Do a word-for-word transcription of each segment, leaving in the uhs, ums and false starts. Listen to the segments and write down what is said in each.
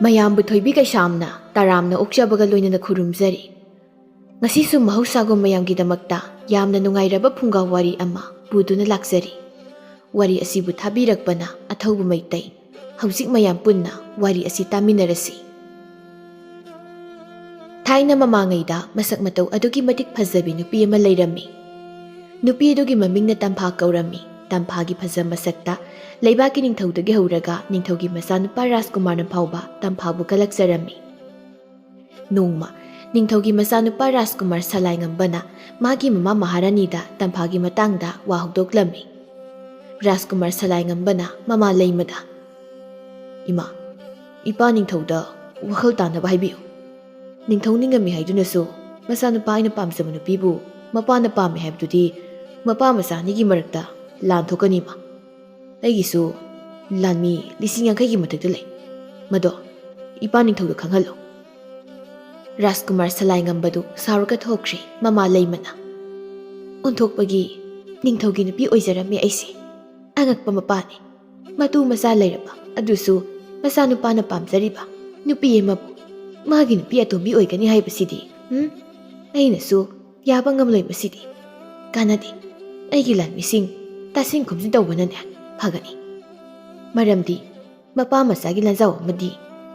ꯃꯌꯥꯝꯕꯨ ꯊꯣꯏꯕꯤ ꯀꯩꯁꯥꯝꯅ ꯇꯔꯥꯝꯅ ꯑꯣꯛꯆꯕꯒ ꯂꯣꯏꯅꯅ ꯈꯨꯔꯨꯝꯖꯔꯤ꯫ ꯉꯁꯤꯁꯨ ꯃꯍꯧꯁꯥꯒꯨꯝ ꯃꯌꯥꯝꯒꯤꯗꯃꯛꯇ ꯌꯥꯝꯅ ꯅꯨꯡꯉꯥꯏꯔꯕ ꯐꯨꯡꯒꯥ ꯋꯥꯔꯤ ꯑꯃ ꯄꯨꯗꯨꯅ ꯂꯥꯛꯆꯔꯤ꯫ ꯋꯥꯔꯤ ꯑꯁꯤꯕꯨ ꯊꯥꯕꯤꯔꯛꯄꯅ ꯑꯊꯧꯕ ꯃꯩꯇꯩ꯫ ꯍꯧꯖꯤꯛ ꯃꯌꯥꯝ ꯄꯨꯟꯅ ꯋꯥꯔꯤ ꯑꯁꯤ ꯇꯥꯃꯤꯟꯅꯔꯁꯤ꯫ ꯊꯥꯏꯅ ꯃꯃꯥꯡꯉꯩꯗ ꯃꯁꯛ ꯃꯇꯧ ꯑꯗꯨꯛꯀꯤ ꯃꯇꯤꯛ ꯐꯖꯕꯤ ꯅꯨꯄꯤ ꯑꯃ ꯂꯩꯔꯝꯃꯤ꯫ ꯅꯨꯄꯤ ꯑꯗꯨꯒꯤ ꯃꯃꯤꯡꯅ ꯇꯝꯐꯥ ꯀꯧꯔꯝꯃꯤ꯫ ꯇꯝꯐꯥꯒꯤ ꯐꯖ ꯃꯁꯛꯇ ꯂꯩꯕꯥꯛꯀꯤ ꯅꯤꯡꯊꯧꯗꯒꯤ ꯍꯧꯔꯒ ꯅꯤꯡꯊꯧꯒꯤ ꯃꯆꯥꯅꯨꯄꯥ ꯔꯥꯖꯀꯨꯃꯥꯔꯅ ꯐꯥꯎꯕ ꯇꯝꯐꯥꯕꯨ ꯀꯂꯛꯆꯔꯝꯃꯤ꯫ ꯅꯣꯡꯃ ꯅꯤꯡꯊꯧꯒꯤ ꯃꯆꯥꯅꯨꯄꯥ ꯔꯥꯖꯀꯨꯃꯥꯔ ꯁꯂꯥꯏꯉꯝꯕꯅ ꯃꯥꯒꯤ ꯃꯃꯥ ꯃꯍꯥꯔꯥꯅꯤꯗ ꯇꯝꯐꯥꯒꯤ ꯃꯇꯥꯡꯗ ꯋꯥ ꯍꯧꯗꯣꯛꯂꯝꯃꯤ꯫ ꯔꯥꯖꯀꯨꯃꯥꯔ ꯁꯂꯥꯏꯉꯝꯕꯅ ꯃꯃꯥ ꯂꯩꯃꯗ, "ꯏꯃꯥ, ꯏꯄꯥ ꯅꯤꯡꯊꯧꯗ ꯋꯥꯈꯜ ꯇꯥꯅꯕ ꯍꯥꯏꯕꯤꯌꯨ꯫ ꯅꯤꯡꯊꯧ ꯅꯤꯡꯉꯝꯃꯤ ꯍꯥꯏꯗꯨꯅꯁꯨ ꯃꯆꯥꯅꯨꯄꯥ ꯑꯩꯅ ꯄꯥꯝꯖꯕ ꯅꯨꯄꯤꯕꯨ ꯃꯄꯥꯅ ꯄꯥꯝꯃꯤ ꯍꯥꯏꯕꯗꯨꯗꯤ ꯃꯄꯥ ꯃꯆꯥ ꯑꯅꯤꯒꯤ ꯃꯔꯛꯇ ꯂꯥꯟ ꯊꯣꯛꯀꯅꯤ, ꯏꯃꯥ꯫ ꯑꯩꯒꯤꯁꯨ ꯂꯥꯟꯃꯤ ꯂꯤꯁꯤꯡ ꯌꯥꯡꯈꯩꯒꯤ ꯃꯊꯛꯇ ꯂꯩ꯫ ꯃꯗꯣ ꯏꯄꯥ ꯅꯤꯡꯊꯧꯗ ꯈꯪꯍꯜꯂꯨ꯫" ꯔꯥꯖꯀꯨꯃꯥꯔ ꯁꯂꯥꯏꯉꯝꯕꯗꯨ ꯁꯥꯎꯔꯒ ꯊꯣꯛꯈ꯭ꯔꯦ꯫ ꯃꯃꯥ ꯂꯩꯃꯅ, "ꯑꯣꯟꯊꯣꯛꯄꯒꯤ ꯅꯤꯡꯊꯧꯒꯤ ꯅꯨꯄꯤ ꯑꯣꯏꯖꯔꯝꯃꯤ ꯑꯩꯁꯦ꯫ ꯑꯉꯛꯄ ꯃꯄꯥꯅꯤ꯫ ꯃꯇꯨ ꯃꯆꯥ ꯂꯩꯔꯕ, ꯑꯗꯨꯁꯨ ꯃꯆꯥꯅꯨꯄꯥꯅ ꯄꯥꯝꯖꯔꯤꯕ ꯅꯨꯄꯤ ꯑꯃꯕꯨ ꯃꯥꯒꯤ ꯅꯨꯄꯤ ꯑꯇꯣꯝꯕꯤ ꯑꯣꯏꯒꯅꯤ ꯍꯥꯏꯕꯁꯤꯗꯤ, ꯎꯝ? ꯑꯩꯅꯁꯨ ꯌꯥꯕ ꯉꯝꯂꯣꯏ ꯃꯁꯤꯗꯤ꯫ ꯀꯥꯟꯅꯗꯦ꯫ ꯑꯩꯒꯤ ꯂꯥꯟꯃꯤꯁꯤꯡ ꯇꯥꯁꯤꯟ ꯈꯨꯝꯖꯤꯟ ꯇꯧꯕꯅꯅꯦ ꯐꯒꯅꯤ꯫ ꯃꯔꯝꯗꯤ ꯃꯄꯥ ꯃꯆꯥꯒꯤ ꯂꯥꯟꯖꯥꯎ ꯑꯃꯗꯤ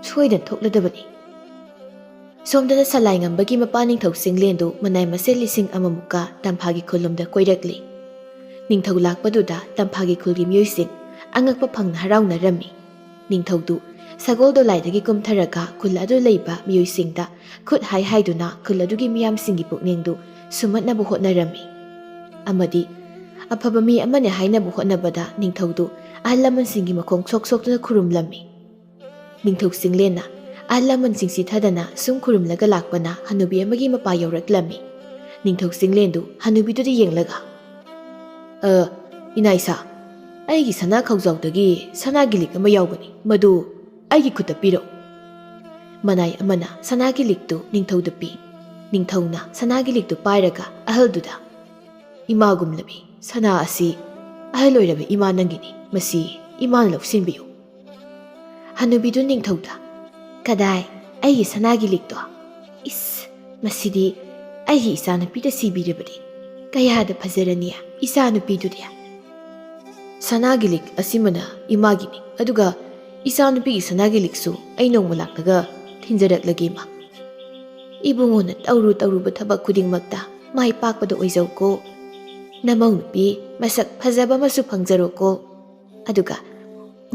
ꯁꯣꯏꯗꯅ ꯊꯣꯛꯂꯗꯕꯅꯤ꯫" ꯁꯣꯝꯗꯅ ꯁꯂꯥꯏꯉꯝꯕꯒꯤ ꯃꯄꯥ ꯅꯤꯡꯊꯧ ꯆꯤꯡꯂꯦꯟꯗꯨ ꯃꯅꯥꯏ ꯃꯁꯤꯟ ꯂꯤꯁꯤꯡ ꯑꯃꯃꯨꯛꯀ ꯇꯝꯐꯥꯒꯤ ꯈꯨꯜꯂꯣꯝꯗ ꯀꯣꯏꯔꯛꯂꯤ꯫ ꯅꯤꯡꯊꯧ ꯂꯥꯛꯄꯗꯨꯗ ꯇꯝꯐꯥꯒꯤ ꯈꯨꯜꯒꯤ ꯃꯤꯑꯣꯏꯁꯤꯡ ꯑꯉꯛꯄ ꯐꯪꯅ ꯍꯔꯥꯎꯅꯔꯝꯃꯤ꯫ ꯅꯤꯡꯊꯧꯗꯨ ꯁꯒꯣꯜ ꯗꯣꯂꯥꯏꯗꯒꯤ ꯀꯨꯝꯊꯔꯒ ꯈꯨꯜ ꯑꯗꯨ ꯂꯩꯕ ꯃꯤꯑꯣꯏꯁꯤꯡꯗ ꯈꯨꯠ ꯍꯥꯏ ꯍꯥꯏꯗꯨꯅ ꯈꯨꯜ ꯑꯗꯨꯒꯤ ꯃꯤꯌꯥꯝꯁꯤꯡꯒꯤ ꯄꯨꯛꯅꯤꯡꯗꯨ ꯁꯨꯝꯍꯠꯅꯕ ꯍꯣꯠꯅꯔꯝꯃꯤ꯫ ꯑꯃꯗꯤ ꯑꯐꯕ ꯃꯤ ꯑꯃꯅꯤ ꯍꯥꯏꯅꯕ ꯍꯣꯠꯅꯕꯗ ꯅꯤꯡꯊꯧꯗꯨ ꯑꯍꯜ ꯂꯃꯟꯁꯤꯡꯒꯤ ꯃꯈꯣꯡ ꯁꯣꯛ ꯁꯣꯛꯇꯨꯅ ꯈꯨꯔꯨꯝꯂꯝꯃꯤ꯫ ꯅꯤꯡꯊꯧ ꯆꯤꯡꯂꯦꯟꯅ ꯑꯍꯜ ꯂꯃꯟꯁꯤꯡ ꯆꯤꯊꯗꯅ ꯁꯨꯝ ꯈꯨꯔꯨꯝꯂꯒ ꯂꯥꯛꯄꯅ ꯍꯅꯨꯕꯤ ꯑꯃꯒꯤ ꯃꯄꯥ ꯌꯧꯔꯛꯂꯝꯃꯤ꯫ ꯅꯤꯡꯊꯧ ꯆꯤꯡꯂꯦꯟꯗꯨ ꯍꯅꯨꯕꯤꯗꯨꯗ ꯌꯦꯡꯂꯒ, "ꯑ, ꯏꯅꯥ ꯏꯁꯥ, ꯑꯩꯒꯤ ꯁꯅꯥ ꯈꯧꯖꯥꯎꯗꯒꯤ ꯁꯅꯥꯒꯤ ꯂꯤꯛ ꯑꯃ ꯌꯥꯎꯕꯅꯤ, ꯃꯗꯨ ꯑꯩꯒꯤ ꯈꯨꯠꯇ ꯄꯤꯔꯛꯎ꯫" ꯃꯅꯥꯏ ꯑꯃꯅ ꯁꯅꯥꯒꯤ ꯂꯤꯛꯇꯨ ꯅꯤꯡꯊꯧꯗ ꯄꯤ꯫ ꯅꯤꯡꯊꯧꯅ ꯁꯅꯥꯒꯤ ꯂꯤꯛꯇꯨ ꯄꯥꯏꯔꯒ ꯑꯍꯜꯗꯨꯗ, "ꯏꯃꯥꯒꯨꯝꯂꯕꯤ ꯁꯅꯥ ꯑꯁꯤ ꯑꯍꯜ ꯑꯣꯏꯔꯕ ꯏꯃꯥ ꯅꯪꯒꯤꯅꯤ, ꯃꯁꯤ ꯏꯃꯥꯅ ꯂꯧꯁꯤꯟꯕꯤꯌꯨ꯫" ꯍꯅꯨꯕꯤꯗꯨ ꯅꯤꯡꯊꯧꯗ, "ꯀꯗꯥꯏ, ꯑꯩꯒꯤ ꯁꯅꯥꯒꯤ ꯂꯤꯛꯇꯣ? ꯏꯁ, ꯃꯁꯤꯗꯤ ꯑꯩꯒꯤ ꯏꯆꯥꯅꯨꯄꯤꯗ ꯁꯤꯕꯤꯔꯕꯗꯤ ꯀꯌꯥꯗ ꯐꯖꯔꯅꯤ ꯏꯆꯥꯅꯨꯄꯤꯗꯨꯗꯤ!" "ꯁꯅꯥꯒꯤ ꯂꯤꯛ ꯑꯁꯤꯃꯅ ꯏꯃꯥꯒꯤꯅꯤ, ꯑꯗꯨꯒ ꯏꯆꯥꯅꯨꯄꯤꯒꯤ ꯁꯅꯥꯒꯤ ꯂꯤꯛꯁꯨ ꯑꯩ ꯅꯣꯡꯃ ꯂꯥꯛꯂꯒ ꯊꯤꯟꯖꯔꯛꯂꯒꯦ, ꯏꯃꯥ꯫ ꯏꯕꯨꯡꯉꯣꯅ ꯇꯧꯔꯨ ꯇꯧꯔꯨꯕ ꯊꯕꯛ ꯈꯨꯗꯤꯡꯃꯛꯇ ꯃꯥꯏ ꯄꯥꯛꯄꯗ ꯑꯣꯏꯖꯧꯀꯣ꯫ ꯅꯃꯧ ꯅꯨꯄꯤ ꯃꯁꯛ ꯐꯖꯕ ꯑꯃꯁꯨ ꯐꯪꯖꯔꯣꯀꯣ꯫ ꯑꯗꯨꯒ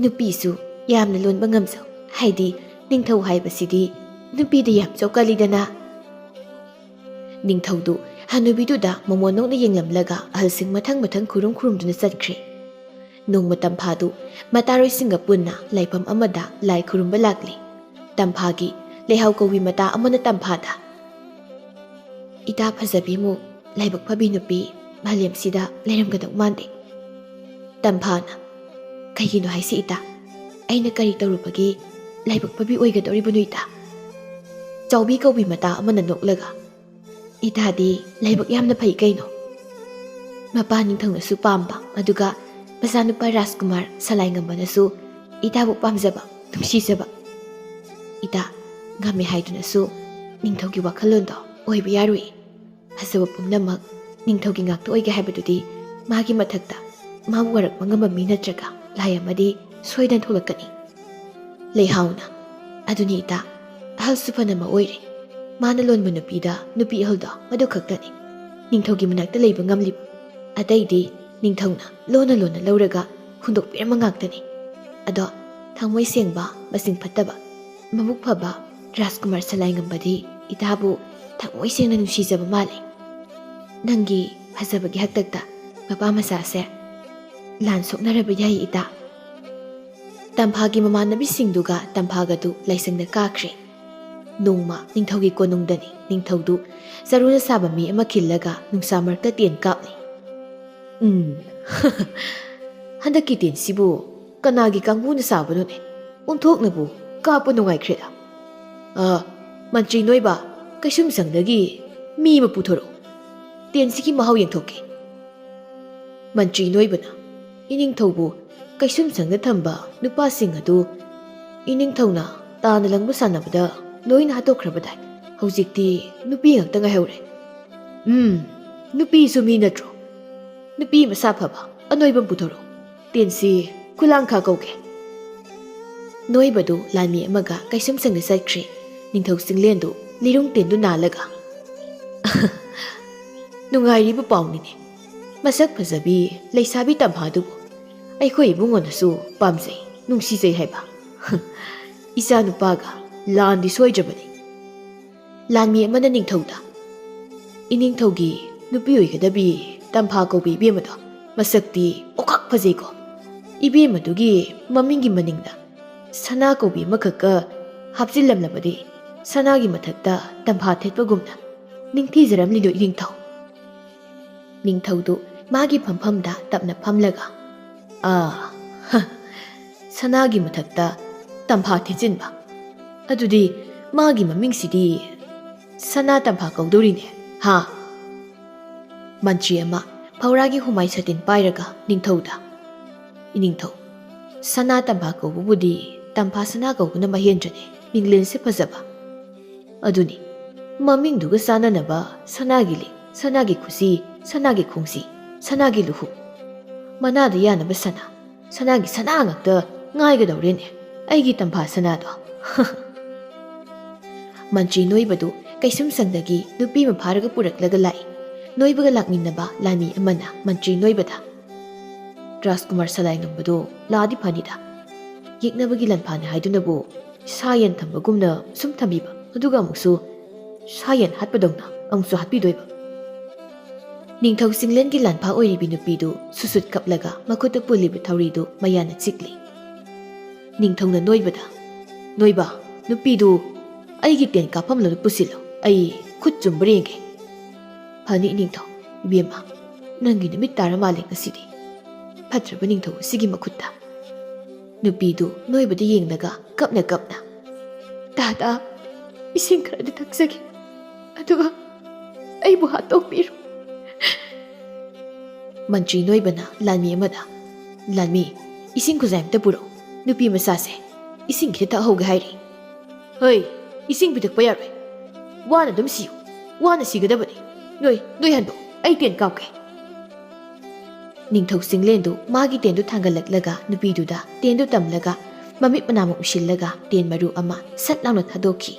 ꯅꯨꯄꯤꯁꯨ ꯌꯥꯝꯅ ꯂꯣꯟꯕ ꯉꯝꯖꯧ, ꯍꯥꯏꯗꯤ ꯅꯤꯡꯊꯧ ꯍꯥꯏꯕꯁꯤꯗꯤ ꯅꯨꯄꯤꯗ ꯌꯥꯝ ꯆꯣꯞꯀꯜꯂꯤꯗꯅ꯫" ꯅꯤꯡꯊꯧꯗꯨ ꯍꯅꯨꯕꯤꯗꯨꯗ ꯃꯃꯣꯟ ꯅꯣꯛꯅ ꯌꯦꯡꯂꯝꯂꯒ ꯑꯍꯜꯁꯤꯡ ꯃꯊꯪ ꯃꯊꯪ ꯈꯨꯔꯨꯝ ꯈꯨꯔꯨꯝꯗꯨꯅ ꯆꯠꯈ꯭ꯔꯦ꯫ ꯅꯣꯡꯃ ꯇꯝꯐꯥꯗꯨ ꯃꯇꯥꯔꯣꯏꯁꯤꯡꯒ ꯄꯨꯟꯅ ꯂꯥꯏꯐꯝ ꯑꯃꯗ ꯂꯥꯏ ꯈꯨꯔꯨꯝꯕ ꯂꯥꯛꯂꯤ꯫ ꯇꯝꯐꯥꯒꯤ ꯂꯩꯍꯥꯎ ꯀꯧꯕꯤ ꯃꯇꯥ ꯑꯃꯅ ꯇꯝꯐꯥꯗ, "ꯏꯇꯥ ꯐꯖꯕꯤꯃꯨ ꯂꯥꯏꯕꯛ ꯐꯕꯤ ꯅꯨꯄꯤ ꯃꯥꯂꯦꯝꯁꯤꯗ ꯂꯩꯔꯝꯒꯗꯧ ꯃꯥꯟꯗꯦ꯫" ꯇꯝꯐꯥꯅ, "ꯀꯩꯒꯤꯅꯣ ꯍꯥꯏꯁꯤ ꯏꯇꯥ? ꯑꯩꯅ ꯀꯔꯤ ꯇꯧꯔꯨꯕꯒꯤ ꯂꯥꯏꯕꯛ ꯐꯕꯤ ꯑꯣꯏꯒꯗꯧꯔꯤꯕꯅꯣ ꯏꯇꯥ?" ꯆꯥꯎꯕꯤ ꯀꯧꯕꯤ ꯃꯇꯥ ꯑꯃꯅ ꯅꯣꯛꯂꯒ, "ꯏꯇꯥꯗꯤ ꯂꯥꯏꯕꯛ ꯌꯥꯝꯅ ꯐꯩ ꯀꯩꯅꯣ꯫ ꯃꯄꯥ ꯅꯤꯡꯊꯧꯅꯁꯨ ꯄꯥꯝꯕ, ꯑꯗꯨꯒ ꯃꯆꯥꯅꯨꯄꯥ ꯔꯥꯖꯀꯨꯃꯥꯔ ꯁꯂꯥꯏꯉꯝꯕꯅꯁꯨ ꯏꯇꯥꯕꯨ ꯄꯥꯝꯖꯕ, ꯅꯨꯡꯁꯤꯖꯕ꯫ ꯏꯇꯥ, ꯉꯝꯃꯦ ꯍꯥꯏꯗꯨꯅꯁꯨ ꯅꯤꯡꯊꯧꯒꯤ ꯋꯥꯈꯜꯂꯣꯟꯗꯣ ꯑꯣꯏꯕ ꯌꯥꯔꯣꯏ꯫ ꯐꯖꯕ ꯄꯨꯝꯅꯃꯛ ꯅꯤꯡꯊꯧꯒꯤ ꯉꯥꯛꯇ ꯑꯣꯏꯒꯦ ꯍꯥꯏꯕꯗꯨꯗꯤ ꯃꯥꯒꯤ ꯃꯊꯛꯇ ꯃꯥꯕꯨ ꯋꯥꯔꯛꯄ ꯉꯝꯕ ꯃꯤ ꯅꯠꯇ꯭ꯔꯒ ꯂꯥꯏ ꯑꯃꯗꯤ ꯁꯣꯏꯗꯅ ꯊꯣꯛꯂꯛꯀꯅꯤ꯫" ꯂꯩꯍꯥꯎꯅ, "ꯑꯗꯨꯅꯤ ꯏꯇꯥ, ꯑꯍꯜꯁꯨ ꯐꯅꯃꯛ ꯑꯣꯏꯔꯦ꯫ ꯃꯥꯅ ꯂꯣꯟꯕ ꯅꯨꯄꯤꯗ ꯅꯨꯄꯤ ꯑꯍꯜꯗꯣ ꯃꯗꯨ ꯈꯛꯇꯅꯤ ꯅꯤꯡꯊꯧꯒꯤ ꯃꯅꯥꯛꯇ ꯂꯩꯕ ꯉꯝꯂꯤꯕ꯫ ꯑꯇꯩꯗꯤ ꯅꯤꯡꯊꯧꯅ ꯂꯣꯟꯅ ꯂꯣꯟꯅ ꯂꯧꯔꯒ ꯍꯨꯟꯗꯣꯛꯄꯤꯔꯝꯕ ꯉꯥꯛꯇꯅꯤ꯫ ꯑꯗꯣ ꯊꯃꯣꯏ ꯁꯦꯡꯕ, ꯃꯁꯤꯡ ꯐꯠꯇꯕ, ꯃꯕꯨꯛ ꯐꯕ ꯔꯥꯖꯀꯨꯃꯥꯔ ꯁꯂꯥꯏꯉꯝꯕꯗꯤ ꯏꯇꯥꯕꯨ ꯊꯃꯣꯏ ꯁꯦꯡꯅ ꯅꯨꯡꯁꯤꯖꯕ ꯃꯥꯜꯂꯦ꯫ ꯅꯪꯒꯤ ꯐꯖꯕꯒꯤ ꯍꯥꯛꯇꯛꯇ ꯃꯄꯥ ꯃꯆꯥꯁꯦ ꯂꯥꯟ ꯁꯣꯛꯅꯔꯕ ꯌꯥꯏ ꯏꯇꯥ꯫" ꯇꯝꯐꯥꯒꯤ ꯃꯃꯥꯟꯅꯕꯤꯁꯤꯡꯗꯨꯒ ꯇꯝꯐꯥꯒꯗꯨ ꯂꯥꯏꯁꯪꯗ ꯀꯥꯈ꯭ꯔꯦ꯫ ꯅꯣꯡꯃ ꯅꯤꯡꯊꯧꯒꯤ ꯀꯣꯅꯨꯡꯗꯅꯤ꯫ ꯅꯤꯡꯊꯧꯗꯨ ꯆꯔꯨꯅ ꯁꯥꯕ ꯃꯤ ꯑꯃ ꯈꯤꯜꯂꯒ ꯅꯨꯡꯁꯥ ꯃꯔꯛꯇ ꯇꯦꯟ ꯀꯥꯞꯂꯤ꯫ "ꯎꯝ, ꯍꯟꯗꯛꯀꯤ ꯇꯦꯟꯁꯤꯕꯨ ꯀꯅꯥꯒꯤ ꯀꯥꯡꯕꯨꯅ ꯁꯥꯕꯅꯣꯅꯦ? ꯑꯣꯟꯊꯣꯛꯅꯕꯨ ꯀꯥꯞꯄ ꯅꯨꯡꯉꯥꯏꯈ꯭ꯔꯦꯗ꯫ ꯑ, ꯃꯟꯇ꯭ꯔꯤ ꯅꯣꯏꯕ, ꯀꯩꯁꯨꯝꯁꯪꯗꯒꯤ ꯃꯤ ꯑꯃ ꯄꯨꯊꯣꯔꯛꯎ꯫ ꯇꯦꯟꯁꯤꯒꯤ ꯃꯍꯥꯎ ꯌꯦꯡꯊꯣꯛꯀꯦ꯫" ꯃꯟꯇ꯭ꯔꯤ ꯅꯣꯏꯕꯅ ꯏꯅꯤꯡꯊꯧꯕꯨ ꯀꯩꯁꯨꯝꯁꯪꯗ ꯊꯝꯕ ꯅꯨꯄꯥꯁꯤꯡ ꯑꯗꯨ ꯏꯅꯤꯡꯊꯧꯅ ꯇꯥꯅ ꯂꯪꯕ ꯁꯥꯟꯅꯕꯗ ꯂꯣꯏꯅ ꯍꯥꯠꯇꯣꯛꯈ꯭ꯔꯕꯗꯥꯏ? ꯍꯧꯖꯤꯛꯇꯤ ꯅꯨꯄꯤ ꯉꯥꯛꯇ ꯉꯥꯏꯍꯧꯔꯦ꯫ ꯎꯝ, ꯅꯨꯄꯤꯁꯨ ꯃꯤ ꯅꯠꯇ꯭ꯔꯣ? ꯅꯨꯄꯤ ꯃꯁꯥ ꯐꯕ ꯑꯅꯣꯏꯕ ꯑꯃ ꯄꯨꯊꯣꯔꯛꯑꯣ꯫ ꯇꯦꯟꯁꯤ ꯈꯨꯂꯥꯡꯈꯥ ꯀꯧꯒꯦ꯫ ꯅꯣꯏꯕꯗꯨ ꯂꯥꯟꯃꯤ ꯑꯃꯒ ꯀꯩꯁꯨꯝꯁꯪꯗ ꯆꯠꯈ꯭ꯔꯦ꯫ ꯅꯤꯡꯊꯧ ꯆꯤꯡꯂꯦꯟꯗꯨ ꯂꯤꯔꯨꯡ ꯇꯦꯟꯗꯨ ꯅꯥꯜꯂꯒ, "ꯅꯨꯡꯉꯥꯏꯔꯤꯕ ꯄꯥꯎꯅꯤꯅꯦ꯫ ꯃꯁꯛ ꯐꯖꯕꯤ ꯂꯩꯁꯥꯕꯤ ꯇꯝꯐꯥꯗꯨꯕꯨ ꯑꯩꯈꯣꯏ ꯏꯕꯨꯡꯉꯣꯅꯁꯨ ꯄꯥꯝꯖꯩ, ꯅꯨꯡꯁꯤꯖꯩ ꯍꯥꯏꯕ꯫ ꯏꯆꯥ ꯅꯨꯄꯥꯒ ꯂꯥꯟꯗꯤ ꯁꯣꯏꯗ꯭ꯔꯕꯅꯤ꯫" ꯂꯥꯟꯃꯤ ꯑꯃꯅ ꯅꯤꯡꯊꯧꯗ, "ꯏꯅꯤꯡꯊꯧꯒꯤ ꯅꯨꯄꯤ ꯑꯣꯏꯒꯗꯕꯤ ꯇꯝꯐꯥ ꯀꯧꯕꯤ ꯏꯕꯦꯝꯃꯗꯣ ꯃꯁꯛꯇꯤ ꯑꯣꯈꯥꯛ ꯐꯖꯩꯀꯣ꯫ ꯏꯕꯦꯝꯃꯗꯨꯒꯤ ꯃꯃꯤꯡꯒꯤ ꯃꯅꯤꯡꯗ ꯁꯅꯥ ꯀꯧꯕꯤ ꯑꯃꯈꯛꯀ ꯍꯥꯞꯆꯤꯜꯂꯝꯂꯕꯗꯤ ꯁꯅꯥꯒꯤ ꯃꯊꯛꯇ ꯇꯝꯐꯥ ꯊꯦꯠꯄꯒꯨꯝꯅ ꯅꯤꯡꯊꯤꯖꯔꯝꯂꯤꯗꯣ ꯏꯅꯤꯡꯊꯧ꯫" ꯅꯤꯡꯊꯧꯗꯨ ꯃꯥꯒꯤ ꯐꯝꯐꯝꯗ ꯇꯞꯅ ꯐꯝꯂꯒ, "ꯑꯥ, ꯍ, ꯁꯅꯥꯒꯤ ꯃꯊꯛꯇ ꯇꯝꯐꯥ ꯊꯦꯠꯆꯤꯟꯕ꯫ ꯑꯗꯨꯗꯤ ꯃꯥꯒꯤ ꯃꯃꯤꯡꯁꯤꯗꯤ ꯁꯅꯥ ꯇꯝꯐꯥ ꯀꯧꯗꯧꯔꯤꯅꯦ, ꯍꯥ?" ꯃꯟꯇ꯭ꯔꯤ ꯑꯃ ꯐꯧꯔꯥꯒꯤ ꯍꯨꯃꯥꯏ ꯁꯥꯇꯤꯟ ꯄꯥꯏꯔꯒ ꯅꯤꯡꯊꯧꯗ, "ꯏꯅꯤꯡꯊꯧ, ꯁꯅꯥ ꯇꯝꯐꯥ ꯀꯧꯕꯕꯨꯗꯤ ꯇꯝꯐꯥ ꯁꯅꯥ ꯀꯧꯕꯅ ꯃꯍꯦꯟꯗ꯭ꯔꯅꯦ, ꯃꯤꯡꯂꯦꯟꯁꯦ ꯐꯖꯕ꯫ ꯑꯗꯨꯅꯤ, ꯃꯃꯤꯡꯗꯨꯒ ꯆꯥꯟꯅꯅꯕ ꯁꯅꯥꯒꯤ ꯂꯤꯛ, ꯁꯅꯥꯒꯤ ꯈꯨꯖꯤ, ꯁꯅꯥꯒꯤ ꯈꯣꯡꯖꯤ, ꯁꯅꯥꯒꯤ ꯂꯨꯍꯨ, ꯃꯅꯥꯗ ꯌꯥꯟꯅꯕ ꯁꯅꯥ, ꯁꯅꯥꯒꯤ ꯁꯅꯥ ꯉꯥꯛꯇ ꯉꯥꯏꯒꯗꯧꯔꯦꯅꯦ ꯑꯩꯒꯤ ꯇꯝꯐꯥ ꯁꯅꯥꯗꯣ꯫" ꯃꯟꯇ꯭ꯔꯤ ꯅꯣꯏꯕꯗꯨ ꯀꯩꯁꯨꯝꯁꯪꯗꯒꯤ ꯅꯨꯄꯤ ꯑꯃ ꯐꯥꯔꯒ ꯄꯨꯔꯛꯂꯒ ꯂꯥꯛꯏ꯫ ꯅꯣꯏꯕꯒ ꯂꯥꯛꯃꯤꯟꯅꯕ ꯂꯥꯟꯃꯤ ꯑꯃꯅ ꯃꯟꯇ꯭ꯔꯤ ꯅꯣꯏꯕꯗ, "ꯔꯥꯖꯀꯨꯃꯥꯔ ꯁꯂꯥꯏ ꯉꯝꯕꯗꯣ ꯂꯥꯛꯑꯗꯤ ꯐꯅꯤꯗ꯫ ꯌꯦꯛꯅꯕꯒꯤ ꯂꯥꯟꯐꯥꯅꯤ ꯍꯥꯏꯗꯨꯅꯕꯨ ꯁꯥ ꯌꯦꯟ ꯊꯝꯕꯒꯨꯝꯅ ꯁꯨꯝ ꯊꯝꯕꯤꯕ, ꯑꯗꯨꯒ ꯑꯃꯨꯛꯁꯨ ꯁꯥ ꯌꯦꯟ ꯍꯥꯠꯄꯗꯧꯅ ꯑꯃꯨꯛꯁꯨ ꯍꯥꯠꯄꯤꯗꯣꯏꯕ꯫" ꯅꯤꯡꯊꯧ ꯆꯤꯡꯂꯦꯟꯒꯤ ꯂꯥꯟꯐꯥ ꯑꯣꯏꯔꯤꯕꯤ ꯅꯨꯄꯤꯗꯨ ꯁꯨꯁꯨꯠ ꯀꯞꯂꯒ ꯃꯈꯨꯠꯇ ꯄꯨꯜꯂꯤꯕ ꯊꯧꯔꯤꯗꯨ ꯃꯌꯥꯅ ꯆꯤꯛꯂꯤ꯫ ꯅꯤꯡꯊꯧꯅ ꯅꯣꯏꯕꯗ, "ꯅꯣꯏꯕ, ꯅꯨꯄꯤꯗꯨ ꯑꯩꯒꯤ ꯇꯦꯟ ꯀꯥꯞꯐꯝꯂꯣꯝꯗ ꯄꯨꯁꯤꯜꯂꯨ, ꯑꯩ ꯈꯨꯠ ꯆꯨꯝꯕ꯭ꯔꯥ ꯌꯦꯡꯒꯦ꯫" "ꯐꯅꯤ ꯏꯅꯤꯡꯊꯧ꯫ ꯏꯕꯦꯝꯃ, ꯅꯪꯒꯤ ꯅꯨꯃꯤꯠ ꯇꯥꯔ ꯃꯥꯜꯂꯦ ꯉꯁꯤꯗꯤ꯫ ꯐꯠꯇ꯭ꯔꯕ ꯅꯤꯡꯊꯧ ꯑꯁꯤꯒꯤ ꯃꯈꯨꯠꯇ꯫" ꯅꯨꯄꯤꯗꯨ ꯅꯣꯏꯕꯗ ꯌꯦꯡꯂꯒ ꯀꯞꯅ ꯀꯞꯅ, "ꯇꯥ ꯇꯥ, ꯏꯁꯤꯡ ꯈꯔꯗꯤ ꯊꯛꯆꯒꯦ, ꯑꯗꯨꯒ ꯑꯩꯕꯨ ꯍꯥꯠꯇꯣꯛꯄꯤꯔꯣ꯫" ꯃꯟꯇ꯭ꯔꯤ ꯅꯣꯏꯕꯅ ꯂꯥꯟꯃꯤ ꯑꯃꯗ, "ꯂꯥꯟꯃꯤ, ꯏꯁꯤꯡ ꯈꯨꯖꯥꯏ ꯑꯃꯇ ꯄꯨꯔꯛꯎ꯫ ꯅꯨꯄꯤ ꯃꯆꯥꯁꯦ ꯏꯁꯤꯡ ꯈꯤꯇ ꯊꯛꯍꯧꯒꯦ ꯍꯥꯏꯔꯤ꯫" "ꯍꯩ, ꯏꯁꯤꯡ ꯄꯤꯊꯛꯄ ꯌꯥꯔꯣꯏ꯫ ꯋꯥꯅ ꯑꯗꯨꯝ ꯁꯤꯌꯨ꯫ ꯋꯥꯅ ꯁꯤꯒꯗꯕꯅꯤ꯫ ꯅꯣꯏ, ꯅꯣꯏ ꯍꯟꯗꯣꯛ꯫ ꯑꯩ ꯇꯦꯟ ꯀꯥꯞꯀꯦ꯫" ꯅꯤꯡꯊꯧ ꯆꯤꯡꯂꯦꯟꯗꯨ ꯃꯥꯒꯤ ꯇꯦꯟꯗꯨ ꯊꯥꯡꯒꯠꯂꯛꯂꯒ ꯅꯨꯄꯤꯗꯨꯗ ꯇꯦꯟꯗꯨ ꯇꯝꯂꯒ ꯃꯃꯤꯠ ꯃꯅꯥꯃꯨꯛ ꯎꯏꯁꯤꯜꯂꯒ ꯇꯦꯟ ꯃꯔꯨ ꯑꯃ ꯁꯠ ꯂꯥꯎꯅ ꯊꯥꯗꯣꯛꯈꯤ꯫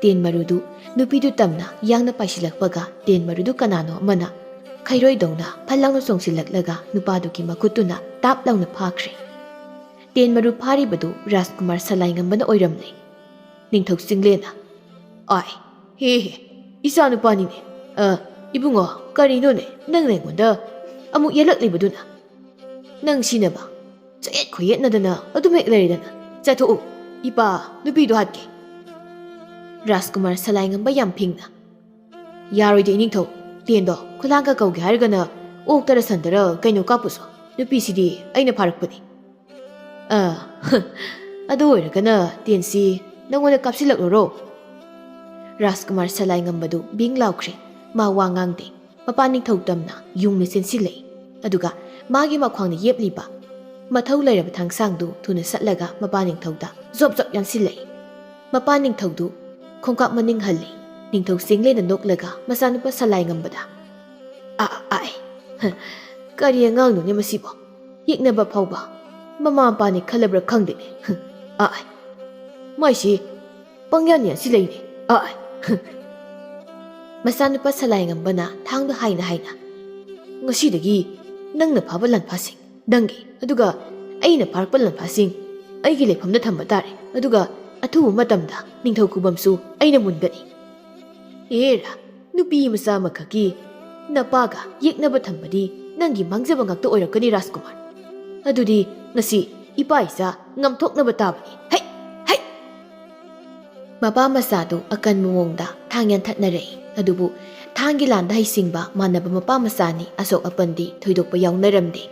ꯇꯦꯟ ꯃꯔꯨꯗꯨ ꯅꯨꯄꯤꯗꯨ ꯇꯝꯅ ꯌꯥꯡꯅ ꯄꯥꯏꯁꯤꯜꯂꯛꯄꯒ ꯇꯦꯟ ꯃꯔꯨꯗꯨ ꯀꯅꯥꯅꯣ ꯑꯃꯅ ꯈꯩꯔꯣꯏꯗꯧꯅ ꯐꯠ ꯂꯥꯎꯅ ꯆꯣꯡꯁꯤꯜꯂꯛꯂꯒ ꯅꯨꯄꯥꯗꯨꯒꯤ ꯃꯈꯨꯠꯇꯨꯅ ꯇꯥꯞ ꯂꯥꯎꯅ ꯐꯥꯈ꯭ꯔꯦ꯫ ꯇꯦꯟ ꯃꯔꯨ ꯐꯥꯔꯤꯕꯗꯨ ꯔꯥꯖꯀꯨꯃꯥꯔ ꯁꯂꯥꯏꯉꯝꯕꯅ ꯑꯣꯏꯔꯝꯂꯦ꯫ ꯅꯤꯡꯊꯧ ꯆꯤꯡꯂꯦꯟꯅ, "ꯑꯥꯏ, ꯍꯦ ꯍꯦ, ꯏꯆꯥ ꯅꯨꯄꯥꯅꯤꯅꯦ꯫ ꯑ, ꯏꯕꯨꯡꯉꯣ, ꯀꯔꯤꯅꯣꯅꯦ ꯅꯪꯅ ꯑꯩꯉꯣꯟꯗ ꯑꯃꯨꯛ ꯌꯦꯜꯂꯛꯂꯤꯕꯗꯨꯅ? ꯅꯪ ꯁꯤꯅꯕ ꯆꯌꯦꯠ ꯈꯣꯏꯌꯦꯠꯅꯗꯅ ꯑꯗꯨꯝ ꯍꯦꯛ ꯂꯩꯔꯗꯅ꯫ ꯆꯠꯊꯣꯛꯎ, ꯏꯄꯥ ꯅꯨꯄꯤꯗꯣ ꯍꯥꯠꯀꯦ꯫" ꯔꯥꯖꯀꯨꯃꯥꯔ ꯁꯂꯥꯏꯉꯝꯕ ꯌꯥꯝ ꯐꯤꯡꯅ, "ꯌꯥꯔꯣꯏꯗ ꯏꯅꯤꯡꯊꯧ, ꯇꯦꯟꯗꯣ ꯈꯨꯂꯥꯡꯒ ꯀꯧꯒꯦ ꯍꯥꯏꯔꯒꯅ ꯑꯣꯛꯇꯔ ꯁꯟꯗꯔ ꯀꯩꯅꯣ ꯀꯥꯞꯄꯨꯁꯣ, ꯅꯨꯄꯤꯁꯤꯗꯤ ꯑꯩꯅ ꯐꯥꯔꯛꯄꯅꯤ꯫" "ꯑ, ꯑꯗꯨ ꯑꯣꯏꯔꯒꯅ ꯇꯦꯟꯁꯤ ꯅꯪꯉꯣꯟꯗ ꯀꯥꯞꯁꯤꯜꯂꯛꯂꯣꯔꯣ?" ꯔꯥꯖꯀꯨꯃꯥꯔ ꯁꯂꯥꯏꯉꯝꯕꯗꯨ ꯕꯤꯡ ꯂꯥꯎꯈ꯭ꯔꯦ꯫ ꯃꯥ ꯋꯥ ꯉꯥꯡꯗꯦ꯫ ꯃꯄꯥ ꯅꯤꯡꯊꯧ ꯇꯝꯅ ꯌꯨꯡꯅ ꯆꯦꯟꯁꯤꯜꯂꯛꯏ꯫ ꯑꯗꯨꯒ ꯃꯥꯒꯤ ꯃꯈ꯭ꯋꯥꯡꯗ ꯌꯦꯞꯂꯤꯕ ꯃꯊꯧ ꯂꯩꯔꯕ ꯊꯥꯡꯁꯥꯡꯗꯨ ꯊꯨꯅ ꯁꯠꯂꯒ ꯃꯄꯥ ꯅꯤꯡꯊꯧꯗ ꯖꯣꯞ ꯖꯣꯞ ꯌꯥꯟꯁꯤꯜꯂꯛꯏ꯫ ꯃꯄꯥ ꯅꯤꯡꯊꯧꯗꯨ ꯈꯣꯡꯀꯥꯞ ꯃꯅꯤꯡ ꯍꯜꯂꯤ꯫ ꯅꯤꯡꯊꯧ ꯆꯤꯡꯂꯦꯟꯅ ꯅꯣꯛꯂꯒ ꯃꯆꯥꯅꯨꯄꯥ ꯁꯂꯥꯏꯉꯝꯕꯗ, "ꯑꯥ, ꯑꯥꯏ, ꯍ, ꯀꯔꯤ ꯑꯉꯥꯡꯅꯣꯅꯦ ꯃꯁꯤꯕꯣ? ꯌꯦꯛꯅꯕ ꯐꯥꯎꯕ ꯃꯃꯥ ꯃꯄꯥꯅꯤ ꯈꯜꯂꯕ꯭ꯔꯥ ꯈꯪꯗꯦꯅꯦ꯫ ꯍ, ꯑꯥꯏ, ꯃꯥꯏꯁꯤ ꯄꯪꯌꯥꯟ ꯌꯥꯟꯁꯤꯜꯂꯛꯏꯅꯦ꯫ ꯑꯥꯏ, ꯍ꯫" ꯃꯆꯥꯅꯨꯄꯥ ꯁꯂꯥꯏꯉꯝꯕꯅ ꯊꯥꯡꯗ ꯍꯥꯏꯅ ꯍꯥꯏꯅ, "ꯉꯁꯤꯗꯒꯤ ꯅꯪꯅ ꯐꯥꯕ ꯂꯥꯟꯐꯥꯁꯤꯡ ꯅꯪꯒꯤ, ꯑꯗꯨꯒ ꯑꯩꯅ ꯐꯥꯔꯛꯄ ꯂꯥꯟꯐꯥꯁꯤꯡ ꯑꯩꯒꯤ ꯂꯩꯐꯝꯗ ꯊꯝꯕ ꯇꯥꯔꯦ꯫ ꯑꯗꯨꯒ ꯑꯊꯨꯕ ꯃꯇꯝꯗ ꯅꯤꯡꯊꯧ ꯈꯨꯕꯝꯁꯨ ꯑꯩꯅ ꯃꯨꯟꯒꯅꯤ꯫" ꯑꯦꯔꯥ, ꯅꯨꯄꯤ ꯃꯆꯥ ꯑꯃꯈꯛꯀꯤ ꯅꯄꯥꯒ ꯌꯦꯛꯅꯕ ꯊꯝꯕꯗꯤ ꯅꯪꯒꯤ ꯃꯥꯡꯖꯕ ꯉꯥꯛꯇ ꯑꯣꯏꯔꯛꯀꯅꯤ, ꯔꯥꯖꯀꯨꯃꯥꯔ꯫ ꯑꯗꯨꯗꯤ ꯉꯁꯤ ꯏꯄꯥ ꯏꯆꯥ ꯉꯝꯊꯣꯛꯅꯕ ꯇꯥꯕꯅꯤ꯫ ꯍꯩ! ꯍꯩ! ꯃꯄꯥ ꯃꯆꯥꯗꯨ ꯑꯀꯟꯕ ꯃꯑꯣꯡꯗ ꯊꯥꯡ ꯌꯥꯟꯊꯠꯅꯔꯛꯏ꯫ ꯑꯗꯨꯕꯨ ꯊꯥꯡꯒꯤ ꯂꯥꯟꯗ ꯍꯩꯁꯤꯡꯕ ꯃꯥꯟꯅꯕ ꯃꯄꯥ ꯃꯆꯥꯅꯤ, ꯑꯁꯣꯛ ꯑꯄꯟꯗꯤ ꯊꯣꯏꯗꯣꯛꯄ ꯌꯥꯎꯅꯔꯝꯗꯦ꯫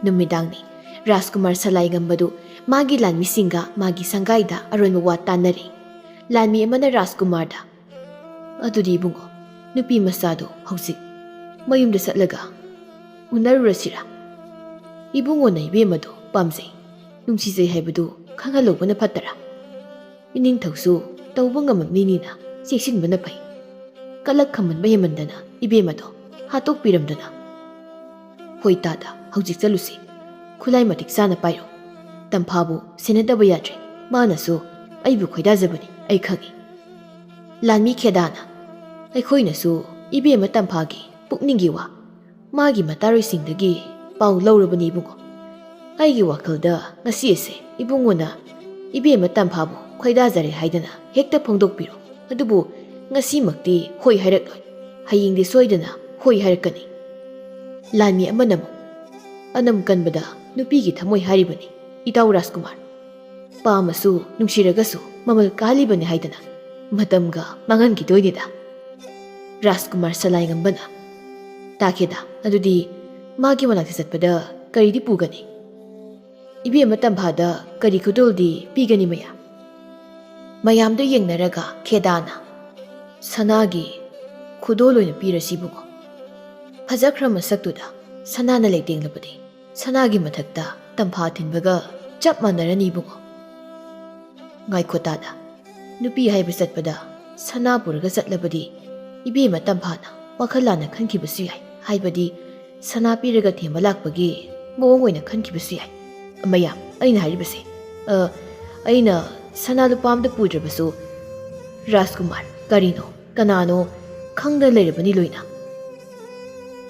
ꯅꯨꯃꯤꯗꯥꯡꯅꯤ꯫ ꯔꯥꯖꯀꯨꯃꯥꯔ ꯁꯂꯥꯏꯉꯝꯕꯗꯨ ꯃꯥꯒꯤ ꯂꯥꯟꯃꯤꯁꯤꯡꯒ ꯃꯥꯒꯤ ꯁꯪꯒꯥꯏꯗ ꯑꯔꯣꯟꯕ ꯋꯥ ꯇꯥꯟꯅꯔꯤ꯫ ꯂꯥꯟꯃꯤ ꯑꯃꯅ ꯔꯥꯖꯀꯨꯃꯥꯔꯗ, "ꯑꯗꯨꯗꯤ ꯏꯕꯨꯡꯉꯣ, ꯅꯨꯄꯤ ꯃꯆꯥꯗꯣ ꯍꯧꯖꯤꯛ ꯃꯌꯨꯝꯗ ꯆꯠꯂꯒ ꯎꯅꯔꯨꯔꯁꯤꯔꯥ? ꯏꯕꯨꯡꯉꯣꯅ ꯏꯕꯦꯝꯃꯗꯣ ꯄꯥꯝꯖꯩ, ꯅꯨꯡꯁꯤꯖꯩ ꯍꯥꯏꯕꯗꯨ ꯈꯪꯍꯜꯍꯧꯕꯅ ꯐꯠꯇꯔꯥ?" ꯏꯅꯤꯡꯊꯧꯁꯨ ꯇꯧꯕ ꯉꯝꯕ ꯃꯤꯅꯤꯅ ꯆꯦꯛꯁꯤꯟꯕꯅ ꯐꯩ꯫ ꯀꯂꯛ ꯈꯝꯃꯟꯕ ꯍꯦꯟꯃꯟꯗꯅ ꯏꯕꯦꯝꯃꯗꯣ ꯍꯥꯠꯇꯣꯛꯄꯤꯔꯝꯗꯅ꯫ ꯍꯣꯏ ꯇꯥꯗ, ꯍꯧꯖꯤꯛ ꯆꯠꯂꯨꯁꯤ꯫ ꯈꯨꯠꯂꯥꯏ ꯃꯇꯤꯛ ꯆꯥꯅ ꯄꯥꯏꯔꯣ꯫ ꯇꯝꯐꯥꯕꯨ ꯁꯦꯟꯅꯗꯕ ꯌꯥꯗ꯭ꯔꯦ꯫ ꯃꯥꯅꯁꯨ ꯑꯩꯕꯨ ꯈꯣꯏꯗꯥꯖꯕꯅꯤ, ꯑꯩ ꯈꯪꯏ꯫ ꯂꯥꯟꯃꯤ ꯈꯦꯗꯥꯅ, ꯑꯩꯈꯣꯏꯅꯁꯨ ꯏꯕꯦꯝꯃ ꯇꯝꯐꯥꯒꯤ ꯄꯨꯛꯅꯤꯡꯒꯤ ꯋꯥ ꯃꯥꯒꯤ ꯃꯇꯥꯔꯣꯏꯁꯤꯡꯗꯒꯤ ꯄꯥꯎ ꯂꯧꯔꯕꯅꯤ ꯏꯕꯨꯡꯉꯣ꯫ ꯑꯩꯒꯤ ꯋꯥꯈꯜꯗ ꯉꯁꯤ ꯑꯁꯦ ꯏꯕꯨꯡꯉꯣꯅ ꯏꯕꯦꯝꯃ ꯇꯝꯐꯥꯕꯨ ꯈꯣꯏꯗꯥꯖꯔꯦ ꯍꯥꯏꯗꯅ ꯍꯦꯛꯇ ꯐꯣꯡꯗꯣꯛꯄꯤꯔꯣ꯫ ꯑꯗꯨꯕꯨ ꯉꯁꯤꯃꯛꯇꯤ ꯍꯣꯏ ꯍꯥꯏꯔꯛꯂꯣꯏ꯫ ꯍꯌꯦꯡꯗꯤ ꯁꯣꯏꯗꯅ ꯍꯣꯏ ꯍꯥꯏꯔꯛꯀꯅꯤ꯫ ꯂꯥꯟꯃꯤ ꯑꯃꯅ ꯑꯃꯨꯛ, ꯑꯅꯝ ꯀꯟꯕꯗ ꯅꯨꯄꯤꯒꯤ ꯊꯃꯣꯏ ꯍꯥꯏꯔꯤꯕꯅꯤ, ꯏꯇꯥꯎ ꯔꯥꯖꯀꯨꯃꯥꯔ꯫ ꯄꯥꯝꯃꯁꯨ ꯅꯨꯡꯁꯤꯔꯒꯁꯨ ꯃꯃꯜ ꯀꯥꯍꯜꯂꯤꯕꯅꯤ ꯍꯥꯏꯗꯅ ꯃꯇꯝꯒ ꯃꯥꯡꯍꯟꯈꯤꯗꯣꯏꯅꯤꯗ꯫ ꯔꯥꯖꯀꯨꯃꯥꯔ ꯁꯂꯥꯏꯉꯝꯕꯅ, ꯇꯥꯈꯦꯗ, ꯑꯗꯨꯗꯤ ꯃꯥꯒꯤ ꯃꯅꯥꯛꯇ ꯆꯠꯄꯗ ꯀꯔꯤꯗꯤ ꯄꯨꯒꯅꯤ? ꯏꯕꯦꯝꯃ ꯇꯝꯐꯥꯗ ꯀꯔꯤ ꯈꯨꯗꯣꯜꯗꯤ ꯄꯤꯒꯅꯤ ꯃꯌꯥꯝ? ꯃꯌꯥꯝꯗꯨ ꯌꯦꯡꯅꯔꯒ ꯈꯦꯗꯥꯅ, ꯁꯅꯥꯒꯤ ꯈꯨꯗꯣꯜ ꯑꯣꯏꯅ ꯄꯤꯔꯁꯤ ꯏꯕꯨꯡꯉꯣ꯫ ꯐꯖꯈ꯭ꯔ ꯃꯁꯛꯇꯨꯗ ꯁꯅꯥꯅ ꯂꯩꯇꯦꯡꯂꯕꯗꯤ ꯁꯅꯥꯒꯤ ꯃꯊꯛꯇ ꯇꯝꯐꯥ ꯊꯤꯟꯕꯒ ꯆꯞ ꯃꯥꯟꯅꯔꯅꯤ ꯏꯕꯨꯡꯉꯣ꯫ ꯉꯥꯏꯈꯣ ꯇꯥꯗ, ꯅꯨꯄꯤ ꯍꯥꯏꯕ ꯆꯠꯄꯗ ꯁꯅꯥ ꯄꯨꯔꯒ ꯆꯠꯂꯕꯗꯤ ꯏꯕꯦꯝꯃ ꯇꯝꯐꯥꯅ ꯋꯥꯈꯜ ꯂꯥꯟꯅ ꯈꯟꯈꯤꯕꯁꯨ ꯌꯥꯏ꯫ ꯍꯥꯏꯕꯗꯤ ꯁꯅꯥ ꯄꯤꯔꯒ ꯊꯦꯝꯕ ꯂꯥꯛꯄꯒꯤ ꯃꯑꯣꯡ ꯑꯣꯏꯅ ꯈꯟꯈꯤꯕꯁꯨ ꯌꯥꯏ꯫ ꯃꯌꯥꯝ, ꯑꯩꯅ ꯍꯥꯏꯔꯤꯕꯁꯦ, ꯑ, ꯑꯩꯅ ꯁꯅꯥ ꯂꯨꯄꯥ ꯑꯝꯇ ꯄꯨꯗ꯭ꯔꯕꯁꯨ, ꯔꯥꯖꯀꯨꯃꯥꯔ, ꯀꯔꯤꯅꯣ, ꯀꯅꯥꯅꯣ ꯈꯪꯗꯅ ꯂꯩꯔꯕꯅꯤ ꯂꯣꯏꯅ꯫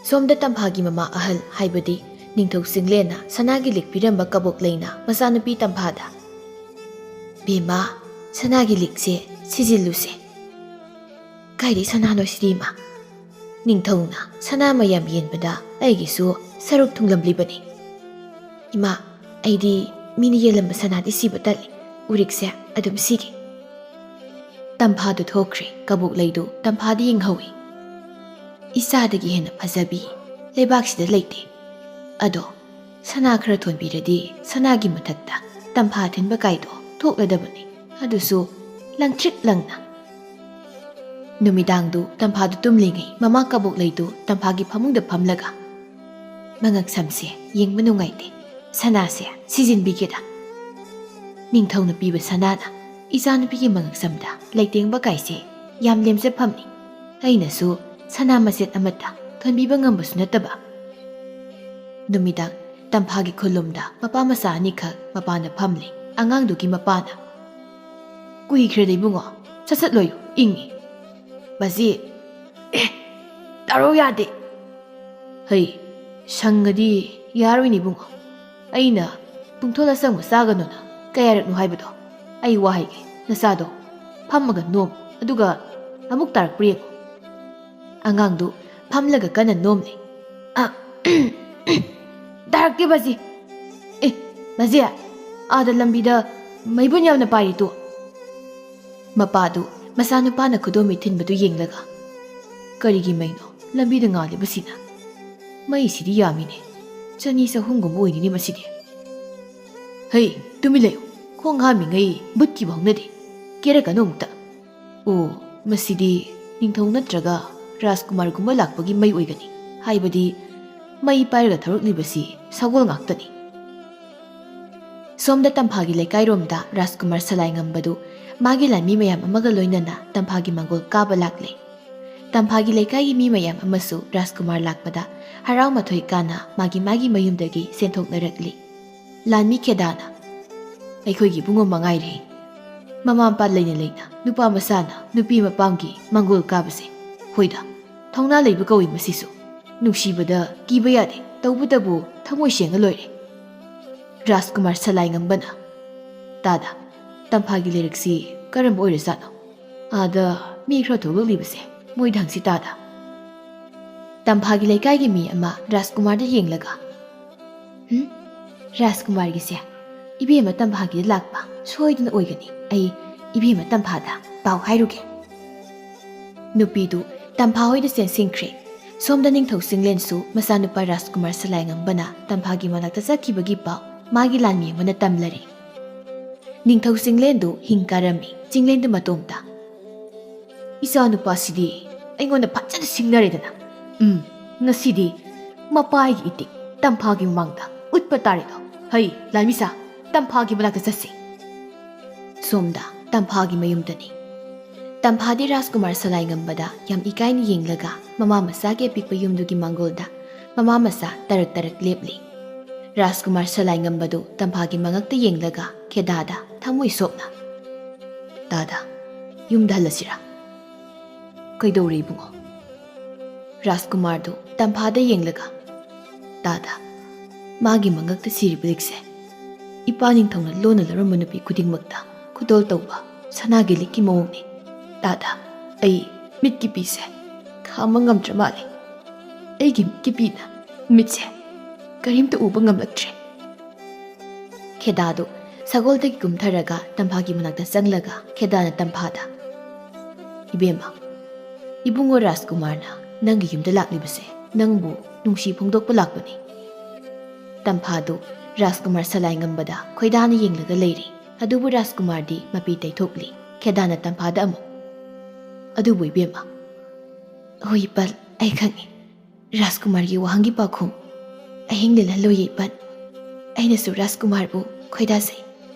ꯁꯣꯝꯗ ꯇꯝꯐꯥꯒꯤ ꯃꯃꯥ ꯑꯍꯜ, ꯍꯥꯏꯕꯗꯤ ꯅꯤꯡꯊꯧ ꯆꯤꯡꯂꯦꯟꯅ ꯁꯅꯥꯒꯤ ꯂꯤꯛ ꯄꯤꯔꯝꯕ ꯀꯕꯣꯛ ꯂꯩꯅ ꯃꯆꯥꯅꯨꯄꯤ ꯇꯝꯐꯥꯗ, "ꯕꯦꯝꯃ, ꯁꯅꯥꯒꯤ ꯂꯤꯛꯁꯦ ꯁꯤꯖꯤꯜꯂꯨꯁꯦ꯫" "ꯀꯥꯏꯗꯩ ꯁꯅꯥꯅꯣ ꯁꯤꯗꯤ, ꯏꯃꯥ? ꯅꯤꯡꯊꯧꯅ ꯁꯅꯥ ꯃꯌꯥꯝ ꯌꯦꯟꯕꯗ ꯑꯩꯒꯤꯁꯨ ꯁꯔꯨꯛ ꯊꯨꯡꯂꯝꯂꯤꯕꯅꯤ꯫ ꯏꯃꯥ, ꯑꯩꯗꯤ ꯃꯤꯅ ꯌꯦꯜꯂꯝꯕ ꯁꯅꯥꯗꯤ ꯁꯤꯕ ꯇꯜꯂꯤ꯫ ꯎꯔꯤꯛꯁꯦ ꯑꯗꯨꯝ ꯁꯤꯒꯦ꯫" ꯇꯝꯐꯥꯗꯨ ꯊꯣꯛꯈ꯭ꯔꯦ꯫ ꯀꯕꯣꯛ ꯂꯩꯗꯨ ꯇꯝꯐꯥꯗ ꯌꯦꯡꯍꯧꯏ꯫ "ꯏꯆꯥꯗꯒꯤ ꯍꯦꯟꯅ ꯐꯖꯕꯤ ꯂꯩꯕꯥꯛꯁꯤꯗ ꯂꯩꯇꯦ꯫ ꯑꯗꯣ ꯁꯅꯥ ꯈꯔ ꯊꯣꯟꯕꯤꯔꯗꯤ ꯁꯅꯥꯒꯤ ꯃꯊꯛꯇ ꯇꯝꯐꯥ ꯊꯤꯟꯕ ꯀꯥꯏꯗꯣ ꯊꯣꯛꯂꯗꯕꯅꯤ, ꯑꯗꯨꯁꯨ ꯂꯪꯇ꯭ꯔꯤꯛ ꯂꯪꯅ꯫" ꯅꯨꯃꯤꯗꯥꯡꯗꯨ ꯇꯝꯐꯥꯗꯨ ꯇꯨꯝꯂꯤꯉꯩ ꯃꯃꯥ ꯀꯕꯣꯛ ꯂꯩꯗꯨ ꯇꯝꯐꯥꯒꯤ ꯐꯃꯨꯡꯗ ꯐꯝꯂꯒ, "ꯃꯉꯛ ꯁꯝꯁꯦ ꯌꯦꯡꯕ ꯅꯨꯡꯉꯥꯏꯇꯦ, ꯁꯅꯥꯁꯦ ꯁꯤꯖꯤꯟꯕꯤꯒꯦꯗ꯫ ꯅꯤꯡꯊꯧꯅ ꯄꯤꯕ ꯁꯅꯥꯅ ꯏꯆꯥꯅꯨꯄꯤꯒꯤ ꯃꯉꯛꯁꯝꯗ ꯂꯩꯇꯦꯡꯕ ꯀꯥꯏꯁꯦ ꯌꯥꯝ ꯂꯦꯝꯖꯐꯝꯅꯤ꯫ ꯑꯩꯅꯁꯨ ꯁꯅꯥ ꯃꯆꯦꯠ ꯑꯃꯠꯇ ꯊꯣꯟꯕꯤꯕ ꯉꯝꯕꯁꯨ ꯅꯠꯇꯕ꯫ ꯅꯨꯃꯤꯗꯥꯡ ꯇꯝꯐꯥꯒꯤ ꯈꯨꯜꯂꯨꯝꯗ ꯃꯄꯥ ꯃꯆꯥ ꯑꯅꯤꯈꯛ ꯃꯄꯥꯟꯗ ꯐꯝꯂꯤ꯫ ꯑꯉꯥꯡꯗꯨꯒꯤ ꯃꯄꯥꯅ, "ꯀꯨꯏꯈ꯭ꯔꯦꯗ ꯏꯕꯨꯡꯉꯣ, ꯁꯠ ꯁꯠ ꯂꯣꯏꯌꯨ, ꯏꯪꯉꯤ꯫" "ꯕꯥꯖꯤ, ꯑꯦ, ꯇꯥꯔꯧ ꯌꯥꯗꯦ꯫" "ꯍꯩ, ꯁꯪꯉꯗꯤ ꯌꯥꯔꯣꯏꯅꯦ ꯏꯕꯨꯡꯉꯣ꯫ ꯑꯩꯅ ꯄꯨꯡꯊꯣꯜ ꯑꯁꯪꯕ ꯆꯥꯒꯅꯨꯅ ꯀꯌꯥꯔꯛꯅꯣ ꯍꯥꯏꯕꯗꯣ? ꯑꯩ ꯋꯥ ꯍꯥꯏꯒꯦ, ꯅꯆꯥꯗꯣ ꯐꯝꯃꯒ ꯅꯣꯝ, ꯑꯗꯨꯒ ꯑꯃꯨꯛ ꯇꯥꯔꯛꯄ꯭ꯔꯥ ꯌꯦꯡꯉꯨ꯫" ꯑꯉꯥꯡꯗꯨ ꯐꯝꯂꯒ ꯀꯟꯅ ꯅꯣꯝꯂꯤ꯫ "ꯑ, ꯇꯥꯔꯛꯇꯦ ꯕꯥꯖꯤ꯫ ꯑꯦ, ꯕꯥꯖꯤ, ꯑꯥꯗ ꯂꯝꯕꯤꯗ ꯃꯩꯕꯨꯟ ꯌꯥꯝꯅ ꯄꯥꯏꯔꯤ ꯇꯨ꯫" ꯃꯄꯥꯗꯨ ꯃꯆꯥꯅꯨꯄꯥꯅ ꯈꯨꯗꯣꯝꯕꯤ ꯊꯤꯟꯕꯗꯨ ꯌꯦꯡꯂꯒ, "ꯀꯔꯤꯒꯤ ꯃꯩꯅꯣ ꯂꯝꯕꯤꯗ ꯉꯥꯜꯂꯤꯕꯁꯤꯅ? ꯃꯩꯁꯤꯗꯤ ꯌꯥꯝꯃꯤꯅꯦ, ꯆꯅꯤ ꯆꯍꯨꯝꯒꯨꯝꯕ ꯑꯣꯏꯅꯤꯅꯦ ꯃꯁꯤꯗꯤ꯫" "ꯍꯩ, ꯇꯨꯃꯤꯟ ꯂꯩꯌꯨ, ꯈꯣꯡ ꯍꯥꯝꯃꯤꯉꯩ ꯕꯨꯠꯀꯤꯕ ꯍꯧꯅꯗꯦ, ꯀꯦꯔꯛꯀꯅꯨ ꯑꯃꯨꯛꯇ꯫ ꯑꯣ, ꯃꯁꯤꯗꯤ ꯅꯤꯡꯊꯧ ꯅꯠꯇ꯭ꯔꯒ ꯔꯥꯖꯀꯨꯃꯥꯔꯒꯨꯝꯕ ꯂꯥꯛꯄꯒꯤ ꯃꯩ ꯑꯣꯏꯒꯅꯤ, ꯍꯥꯏꯕꯗꯤ ꯃꯩ ꯄꯥꯏꯔꯒ ꯊꯧꯔꯛꯂꯤꯕꯁꯤ ꯁꯒꯣꯜ ꯉꯥꯛꯇꯅꯤ꯫" ꯁꯣꯝꯗ ꯇꯝꯐꯥꯒꯤ ꯂꯩꯀꯥꯏꯔꯣꯝꯗ ꯔꯥꯖꯀꯨꯃꯥꯔ ꯁꯂꯥꯏ ꯉꯝꯕꯗꯨ ꯃꯥꯒꯤ ꯂꯥꯟꯃꯤ ꯃꯌꯥꯝ ꯑꯃꯒ ꯂꯣꯏꯅꯅ ꯇꯝꯐꯥꯒꯤ ꯃꯪꯒꯣꯜ ꯀꯥꯕ ꯂꯥꯛꯂꯦ꯫ ꯇꯝꯐꯥꯒꯤ ꯂꯩꯀꯥꯏꯒꯤ ꯃꯤ ꯃꯌꯥꯝ ꯑꯃꯁꯨ ꯔꯥꯖꯀꯨꯃꯥꯔ ꯂꯥꯛꯄꯗ ꯍꯔꯥꯎ ꯃꯊꯣꯏ ꯀꯥꯅ ꯃꯥꯒꯤ ꯃꯥꯒꯤ ꯃꯌꯨꯝꯗꯒꯤ ꯆꯦꯟꯊꯣꯛꯅꯔꯛꯂꯤ꯫ ꯂꯥꯟꯃꯤ ꯈꯦꯗꯥꯅ, "ꯑꯩꯈꯣꯏꯒꯤ ꯏꯕꯨꯡꯉꯣ ꯃꯉꯥꯏꯔꯦ, ꯃꯃꯥ ꯃꯄꯥ ꯂꯩꯅ ꯂꯩꯅ ꯅꯨꯄꯥ ꯃꯆꯥꯅ ꯅꯨꯄꯤ ꯃꯄꯥꯝꯒꯤ ꯃꯪꯒꯣꯜ ꯀꯥꯕꯁꯦ꯫ ꯍꯣꯏꯗ, ꯊꯧꯅꯥ ꯂꯩꯕ ꯀꯧꯏ ꯃꯁꯤꯁꯨ꯫ ꯅꯨꯡꯁꯤꯕꯗ ꯀꯤꯕ ꯌꯥꯗꯦ, ꯇꯧꯕꯇꯕꯨ ꯊꯃꯣꯏ ꯁꯦꯡꯉ ꯂꯣꯏꯔꯦ꯫" ꯔꯥꯖꯀꯨꯃꯥꯔ ꯁꯂꯥꯏ ꯉꯝꯕꯅ, "ꯇꯥꯗ, ꯇꯝꯐꯥꯒꯤ ꯂꯩꯔꯛꯁꯤ ꯀꯔꯝꯕ ꯑꯣꯏꯔꯖꯥꯠꯅꯣ? ꯑꯥꯗ ꯃꯤ ꯈꯔ ꯊꯣꯛꯂꯛꯂꯤꯕꯁꯦ ꯃꯣꯏꯗ ꯍꯪꯁꯤ ꯇꯥꯗ꯫" ꯇꯝꯐꯥꯒꯤ ꯂꯩꯀꯥꯏꯒꯤ ꯃꯤ ꯑꯃ ꯔꯥꯖꯀꯨꯃꯥꯔꯗ ꯌꯦꯡꯂꯒ, "ꯍꯨꯝ? ꯔꯥꯖꯀꯨꯃꯥꯔꯒꯤꯁꯦ ꯏꯕꯦꯝꯃ ꯇꯝꯐꯥꯒꯤꯗ ꯂꯥꯛꯄ ꯁꯣꯏꯗꯅ ꯑꯣꯏꯒꯅꯤ꯫ ꯑꯩ ꯏꯕꯦꯝꯃ ꯇꯝꯐꯥꯗ ꯄꯥꯎ ꯍꯥꯏꯔꯨꯒꯦ꯫" ꯅꯨꯄꯤꯗꯨ ꯇꯝꯐꯥ ꯍꯣꯏꯗ ꯆꯦꯟꯁꯤꯟꯈ꯭ꯔꯦ꯫ ꯁꯣꯝꯗ ꯅꯤꯡꯊꯧ ꯆꯤꯡꯂꯦꯟꯁꯨ ꯃꯆꯥꯅꯨꯄꯥ ꯔꯥꯖꯀꯨꯃꯥꯔ ꯁꯂꯥꯏꯉꯝꯕꯅ ꯇꯝꯐꯥꯒꯤ ꯃꯅꯥꯛꯇ ꯆꯠꯈꯤꯕꯒꯤ ꯄꯥꯎ ꯃꯥꯒꯤ ꯂꯥꯟꯃꯤ ꯑꯃꯅ ꯇꯝꯂꯔꯦ꯫ ꯅꯤꯡꯊꯧ ꯆꯤꯡꯂꯦꯟꯗꯨ ꯍꯤꯡ ꯀꯥꯔꯝꯃꯤ꯫ ꯆꯤꯡꯂꯦꯟꯗꯨ ꯃꯇꯣꯝꯇ, "ꯏꯆꯥ ꯅꯨꯄꯥꯁꯤꯗꯤ ꯑꯩꯉꯣꯟꯗ ꯐꯖꯅ ꯁꯤꯡꯅꯔꯦꯗꯅ꯫ ꯎꯝ, ꯉꯁꯤꯗꯤ ꯃꯄꯥꯒꯤ ꯏꯇꯤꯛ ꯇꯝꯐꯥꯒꯤ ꯃꯃꯥꯡꯗ ꯎꯠꯄ ꯇꯥꯔꯦꯗꯣ꯫ ꯍꯩ, ꯂꯥꯟꯃꯤꯁꯥ, ꯇꯝꯐꯥꯒꯤ ꯃꯅꯥꯛꯇ ꯆꯠꯁꯤ꯫" ꯁꯣꯝꯗ ꯇꯝꯐꯥꯒꯤ ꯃꯌꯨꯝꯗꯅꯤ꯫ ꯇꯝꯐꯥꯗꯤ ꯔꯥꯖꯀꯨꯃꯥꯔ ꯁꯂꯥꯏꯉꯝꯕꯗ ꯌꯥꯝ ꯏꯀꯥꯏꯅ ꯌꯦꯡꯂꯒ ꯃꯃꯥ ꯃꯆꯥꯒꯤ ꯑꯄꯤꯛꯄ ꯌꯨꯝꯗꯨꯒꯤ ꯃꯥꯡꯒꯣꯜꯗ ꯃꯃꯥ ꯃꯆꯥ ꯇꯔꯛ ꯇꯔꯛ ꯂꯦꯞꯂꯤ꯫ ꯔꯥꯖꯀꯨꯃꯥꯔ ꯁꯂꯥꯏꯉꯝꯕꯗꯨ ꯇꯝꯐꯥꯒꯤ ꯃꯉꯛꯇ ꯌꯦꯡꯂꯒ ꯈꯦꯗꯥꯗ ꯊꯃꯣꯏ ꯁꯣꯛꯅ, "ꯇꯥꯗ, ꯌꯨꯝꯗ ꯍꯜꯂꯁꯤꯔꯥ?" "ꯀꯩꯗꯧꯔꯦ ꯏꯕꯨꯡꯉꯣ?" ꯔꯥꯖꯀꯨꯃꯥꯔꯗꯨ ꯇꯝꯐꯥꯗ ꯌꯦꯡꯂꯒ, "ꯇꯥꯗ, ꯃꯥꯒꯤ ꯃꯉꯛꯇ ꯁꯤꯔꯤꯕ ꯂꯤꯛꯁꯦ ꯏꯄꯥ ꯅꯤꯡꯊꯧꯅ ꯂꯣꯟꯅ ꯂꯧꯔꯝꯕ ꯅꯨꯄꯤ ꯈꯨꯗꯤꯡꯃꯛꯇ ꯈꯨꯗꯣꯜ ꯇꯧꯕ ꯁꯅꯥꯒꯤ ꯂꯤꯛꯀꯤ ꯃꯑꯣꯡꯅꯤ꯫ ꯇꯥꯗ, ꯑꯩ ꯃꯤꯠꯀꯤ ꯄꯤꯁꯦ ꯈꯥꯝꯕ ꯉꯝꯗ꯭ꯔ ꯃꯥꯜꯂꯦ꯫ ꯑꯩꯒꯤ ꯃꯤꯠꯀꯤ ꯄꯤꯅ ꯃꯤꯠꯁꯦ ꯀꯔꯤꯝꯇ ꯎꯕ ꯉꯝꯂꯛꯇ꯭ꯔꯦ꯫" ꯈꯦꯗꯥꯗꯨ ꯁꯒꯣꯜꯗꯒꯤ ꯀꯨꯝꯊꯔꯒ ꯇꯝꯐꯥꯒꯤ ꯃꯅꯥꯛꯇ ꯆꯪꯂꯒ ꯈꯦꯗꯥꯅ ꯇꯝꯐꯥꯗ, "ꯏꯕꯦꯝꯃ, ꯏꯕꯨꯡꯉꯣ ꯔꯥꯖꯀꯨꯃꯥꯔꯅ ꯅꯪꯒꯤ ꯌꯨꯝꯗ ꯂꯥꯛꯂꯤꯕꯁꯦ ꯅꯪꯕꯨ ꯅꯨꯡꯁꯤ ꯐꯣꯡꯗꯣꯛꯄ ꯂꯥꯛꯄꯅꯤ꯫" ꯇꯝꯐꯥꯗꯨ ꯔꯥꯖꯀꯨꯃꯥꯔ ꯁꯂꯥꯏꯉꯝꯕꯗ ꯈꯣꯏꯗꯥꯅ ꯌꯦꯡꯂꯒ ꯂꯩꯔꯤ꯫ ꯑꯗꯨꯕꯨ ꯔꯥꯖꯀꯨꯃꯥꯔꯗꯤ ꯃꯄꯤ ꯇꯩꯊꯣꯛꯂꯤ꯫ ꯈꯦꯗꯥꯅ ꯇꯝꯐꯥꯗ ꯑꯃꯨꯛ, "ꯑꯗꯨꯕꯨ ꯏꯕꯦꯝꯃ," "ꯍꯣꯏ ꯏꯄꯟ, ꯑꯩ ꯈꯪꯏ꯫ ꯔꯥꯖꯀꯨꯃꯥꯔꯒꯤ ꯋꯥꯍꯪꯒꯤ ꯄꯥꯎꯈꯨꯝ ꯑꯍꯤꯡ ꯂꯦꯜꯍꯜꯂꯣꯏꯌꯦ ꯏꯄꯟ꯫ ꯑꯩꯅꯁꯨ ꯔꯥꯖꯀꯨꯃꯥꯔꯕꯨ ꯈꯣꯏꯗꯥꯖꯩ,